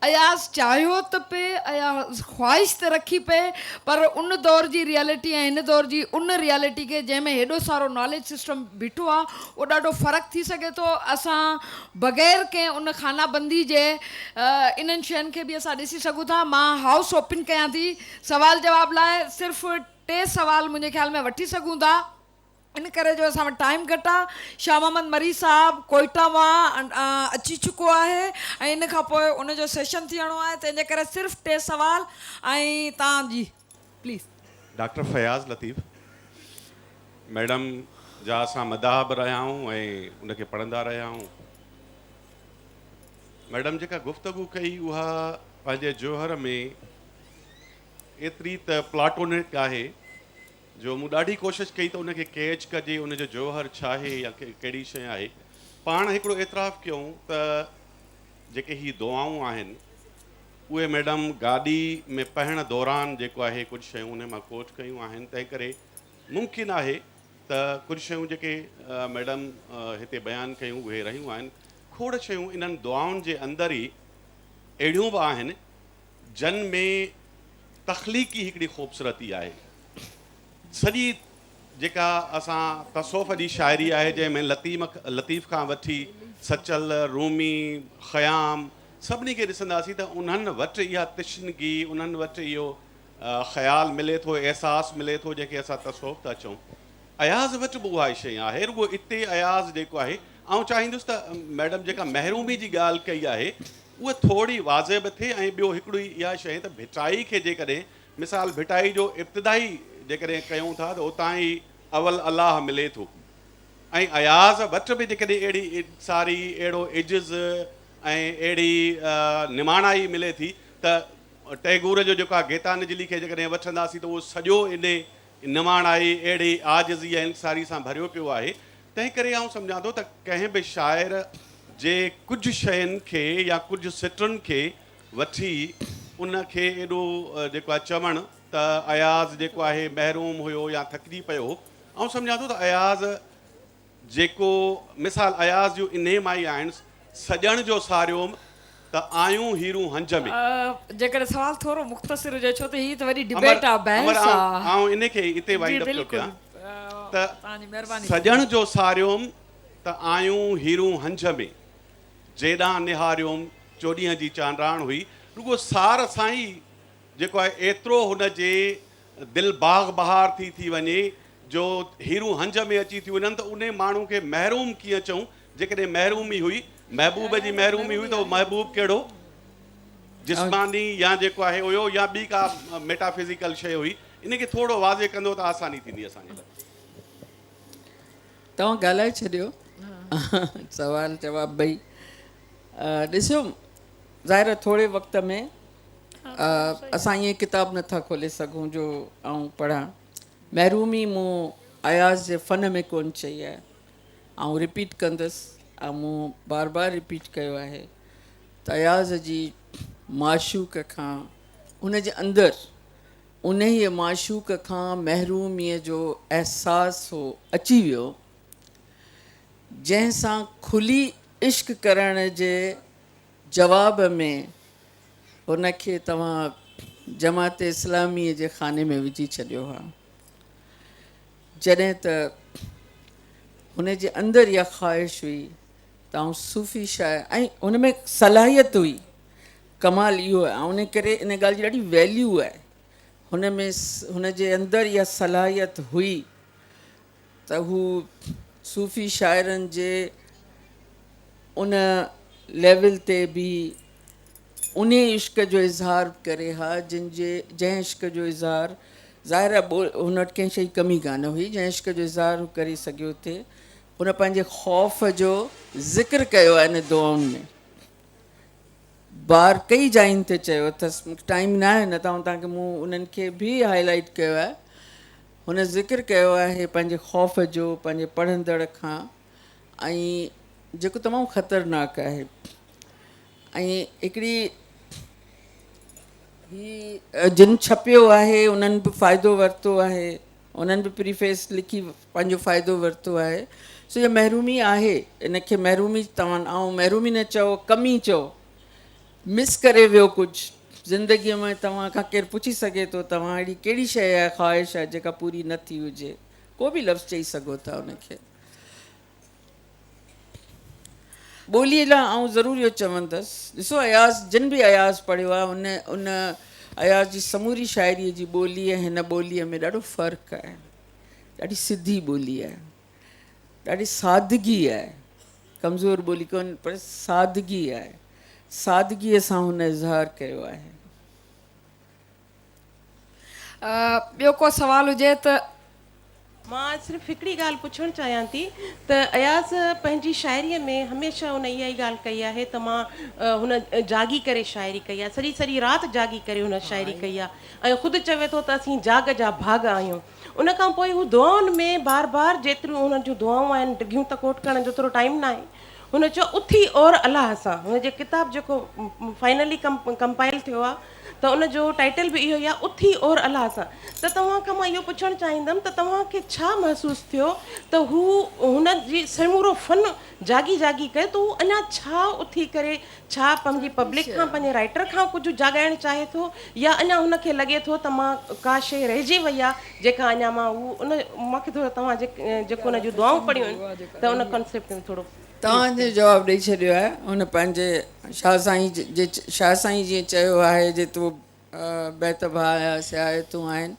اياز چاهيو ته پئي، اياز خواهش ته رکي پئي پر ان دور جي ريئلٽي ۽ هن دور جي ان ريئلٽي کي جنهن ۾ هيڏو سارو ناليج سسٽم بيٺو آ اهو ڏاڍو فرق ٿي سگهي ٿو. اسان بغير ڪنهن ان خانه بندي جي انهن شين کي به اسان ڏسي سگهون ٿا. مان هائوس اوپن ڪيان ٿي سوال جواب لاء صرف ٽي سوال منهنجي خيال ۾ وٺي سگهون ٿا. ان ڪري جو اسان وٽ ٽائيم گهٽ آ. شاهه محمد مري صاحب ڪوئيٽا مان اچي چڪو آهي ۽ ان کان پوء ان جو سيشن ٿيڻو آهي تنهن جي ڪري صرف ٽي سوال ۽ تان جي please. Doctor Fayaz Latif, madam جا اسان مداح به رهيا آهيون ۽ ان کي پڙهندا رهيا آهيون. ميڊم جيڪا گفتگو ڪئي اها پنهنجي جوهر ۾ ايتري ته پلاٽونڪ آهي جو مون ڏاڍي ڪوشش ڪئي ته ان کي ڪيچ ڪجي، ان جو جوهر ڇا آهي يا ڪهڙي شيء آهي. پاڻ هڪڙو اعتراف ڪيون ته جيڪي هي دعائون آهن اهي ميڊم گاڏي ۾ پهڻ دوران جيڪو آهي ڪجهه شيون انهي مان ڪوٽ ڪيون آهن تنهن ڪري ممڪن آهي ته ڪجهه شيون جيڪي ميڊم هتي بيان ڪيون اهي رهيون آهن. کوڙ شيون انهن دعائن جي اندر ئي اهڙيون به آهن جن ۾ تخليقي هڪڙي خوبصورتي آهي. سڄي جيڪا اسان تصوف جي شاعري آهي جنهن ۾ لطيف کان وٺي سچل، رومي، خيام سڀني کي ڏسنداسين ته انهن وٽ اها تشنگي، انهن وٽ اهو خيال ملي ٿو، احساس ملي ٿو جنهن کي اسان تصوف ٿا چئون. اياز وٽ به اها ئي شيء آهي، رڳو اتي اياز جيڪو آهي، آئون چاهيندس ته ميڊم جيڪا محرومي جي ڳالهه ڪئي آهي اها ٿوري واضح به ٿئي ۽ ٻيو هڪڙي اها شيء ته ڀٽائي کي جيڪڏهن مثال ڀٽائي جو ابتدائي جيڪڏهن ڪيون ٿا ته اتان ئي اول الله ملي ٿو ۽ اياز وٽ به جيڪڏهن اهڙي انڪساري، اهڙو عجز ۽ اهڙي نماڻائي ملي ٿي ته ٽئگور جو جيڪو آهي گيتانجلي کي جيڪڏهن وٺنداسين ته اهو سڄو انهي نماڻائي، اهڙي عاجزي ۽ انڪساري سان ڀريو پيو آهي. تنهن ڪري آئون سمجهان ٿو ته ڪنهن به شاعر جي ڪجهه شين کي يا ڪجهه سٽن کي وٺي ان کي ايڏو جيڪو آهي چوڻ ته اياز جيڪو آهي محروم هيو يا ٿڪجي پيو هو، آئون سمجهان ٿو ته اياز جيڪو مثال اياز جون انهي مان ئي آهن، سڄڻ جو ساريوم ته آيون هيرون هنج ۾. جيڪڏهن سوال ٿورو مختصر هجي ڇو ته هي ته وڏي ڊبيٽ آ بحث آ. امر آئون انهي کي اتي وائنڊ اپ ٿو ڪيان ته سڄڻ جو ساريوم ته آيون هيرون هنج ۾، جيڏانهن نهاريوم چوڏهينء جي چانڊاڻ هئي، رڳو سار سان ئي جيڪو آهي ايترو هن جي دل باغ بهار ٿي ٿي وڃي جو هيرون هنج ۾ اچي ٿيون وڃن ته انهي ماڻهو کي محروم ڪيئن چئون، جيڪڏهن محرومي هئي، محبوب جي محرومي هئي ته اهو محبوب ڪهڙو جسماني يا جيڪو آهي هيو يا ٻي ڪا ميٽافزيڪل شيء هئي، ان کي ٿورو واضح ڪندو ته آساني ٿيندي اسان جي لاء. توهان ڳالهائي ڇڏيو سوال جواب ٻئي ڏسو ظاهر آهي ٿوري وقت ۾ اسان ائين ڪتاب نٿا کولي سگهون جو آئون پڙهان. محرومي مون اياز جي فن ۾ ڪونه چئي آهي. آئون رپيٽ ڪندس ۽ مون بار بار رپيٽ ڪيو آهي ته اياز جي معشوق کان ان جي اندر انهيء معشوق کان محروميء جو احساس هو اچي ويو جنهن سان کلي عشق ڪرڻ جي جواب ۾ هن کي توهان جماعت اسلاميء جي خاني ۾ وجهي ڇڏيو ها. جڏهن ته هن جي اندر اها خواهش هئي ته آئون صوفي شاعر ۽ هن ۾ صلاحيت هئي، ڪمال اهو آهي ۽ ان ڪري ان ڳالهه جي ڏاڍي ويليو آهي. هن ۾ هن جي اندر اها صلاحيت هئي ته هو صوفي شاعرن جي ان ليول تي به انهي عشق جو اظهار به ڪري ها جن جي جنهن عشق جو اظهار ظاهر آهي هن وٽ ڪنهن شيء جي ڪمي ڪانه هئي جنهن عشق جو اظهار هو ڪري سگهيو ٿي هن پنهنجي خوف جو ذڪر ڪيو آهي ان دعائن ۾ بار ڪئي جاين تي چيو اٿس مون کي ٽائيم ناهي نه ته آئون توهان کي مون انهن کي به هائي لائيٽ ڪيو آهي هن ذڪر ڪيو آهي پنهنجي خوف جو پنهنجي پڙهندڙ کان ۽ جيڪو تمام خطرناڪ آهي ۽ هڪڙي هي جن ڇپيو آهي انهن به فائدو ورتو آهي انهن به پريفيس لکي پنهنجو فائدو ورتو آهي سو اها محرومي آهي ان کي محرومي توهان آئون محرومي نه چئو ڪمي چئو مس ڪري ويو ڪجهه زندگيء ۾ توهان کان ڪير پڇي سگهي ٿو توهان اهڙي ڪهڙي شيء آهي خواهش آهي جيڪا پوري نه ٿي هجي ڪو به لفظ چئي سگهو ٿا ان کي ٻوليء لاء آئون ضرور اهو چوندس ڏسو اياز جن به اياز پڙهيو آهي ان ان اياز جي سموري شاعريء جي ٻولي ۽ هن ٻوليء ۾ ڏاڍو فرق آهي ڏاڍي سڌي ٻولي آهي ڏاڍي سادگي آهي ڪمزور ٻولي ڪونهي پر سادگي آهي سادگيء سان هن اظهار ڪيو آهي. ٻيو ڪو سوال هجي ته. مان صرف هڪڙي ڳالهه پڇڻ چاهيان ٿي ته اياز پنهنجي شاعريء ۾ هميشه هن اها ئي ڳالهه ڪئي آهي ته مان هن جاڳي ڪري شاعري ڪئي آهي سڄي سڄي رات جاڳي ڪري هن شاعري ڪئي آهي ۽ خود چوي ٿو ته اسين جاڳ جا ڀاڳ آهيون ان کان پوء هو دعائن ۾ بار بار جيتريون هن جون دعائون آهن ڊگهيون ته ڪوٽ ڪرڻ جو ٿورو ٽائيم ناهي هن چيو اٿي اور الله سان هن جي ڪتاب جيڪو فائنلي ڪمپائل ٿيو آهي ته ان جو ٽائيٽل به اهو ئي آهي اٿي اور الله سان ته توهان کان مان اهو پڇڻ چاهيندم ته توهان کي ڇا محسوس ٿيو ته هو هن جي سمورو فن جاڳي جاڳي ڪيو ته هو اڃا ڇا اٿي ڪري ڇا پنهنجي پبلڪ کان پنهنجي رائيٽر کان ڪجهه جاڳائڻ چاهي ٿو يا اڃا هن کي لڳي ٿو ته مان ڪا شيء رهجي وئي آهي جيڪا اڃا مان هو ان مان کي ٿورو توهان جيڪو ان جون دعائون پڙهيون آهن ته ان ڪانسيپٽ ۾ ٿورو توهان جو جواب ڏئي ڇڏيو آهي. هن پنهنجي شاهه سائين جي شاهه سائين جيئن چيو آهي جي تو بيت ڀايا سي آيتون آهن.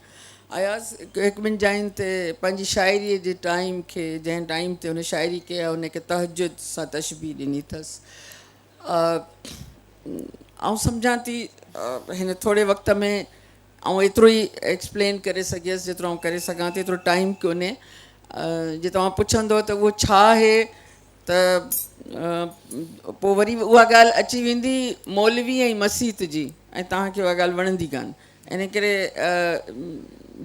اياز هڪ ٻن جاين تي پنهنجي شاعريء جي ٽائيم کي جنهن ٽائيم تي هن شاعري ڪئي آهي ان کي تهجد سان تشبيهه ڏني اٿس. آئون سمجهان ٿي هن ٿوري وقت ۾ آئون ايترو ئي ايڪسپلين ڪري سگهيس جيترو آئون ڪري سگهان ٿي ايترو ٽائيم ڪونهي جي توهان پڇندو ته اهو ڇا آهي ته پوء وري اها ڳالهه اچي ويندي مولوي ۽ مسيت جي ۽ توهان کي اها ڳالهه وڻندي ڪانه ان ڪري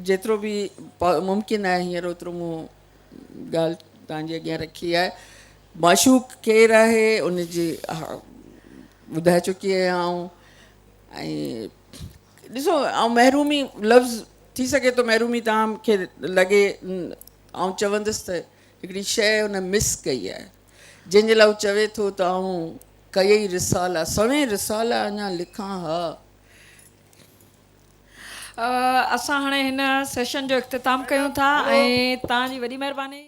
جيترو به ممڪن آهي هينئر اوترو مون ڳالهه توهان جي اڳيان رکي آهي معشوق ڪير آهي ان جي ٻڌائي چڪي آهيان آئون ۽ ڏسو آئون محرومي لفظ ٿي سگهي ٿو محرومي توهان کي لڳي آئون چوندس ته هڪڙي شيء هن مس ڪئي آهي جنهن جي لاء هو چوي ٿو ته آئون ڪيئي رسالا سوين رسالا اڃا لکان ها. اسان هاڻي هن سيشن جو اختتام ڪيون ٿا ۽ توهان جي وڏي مهرباني.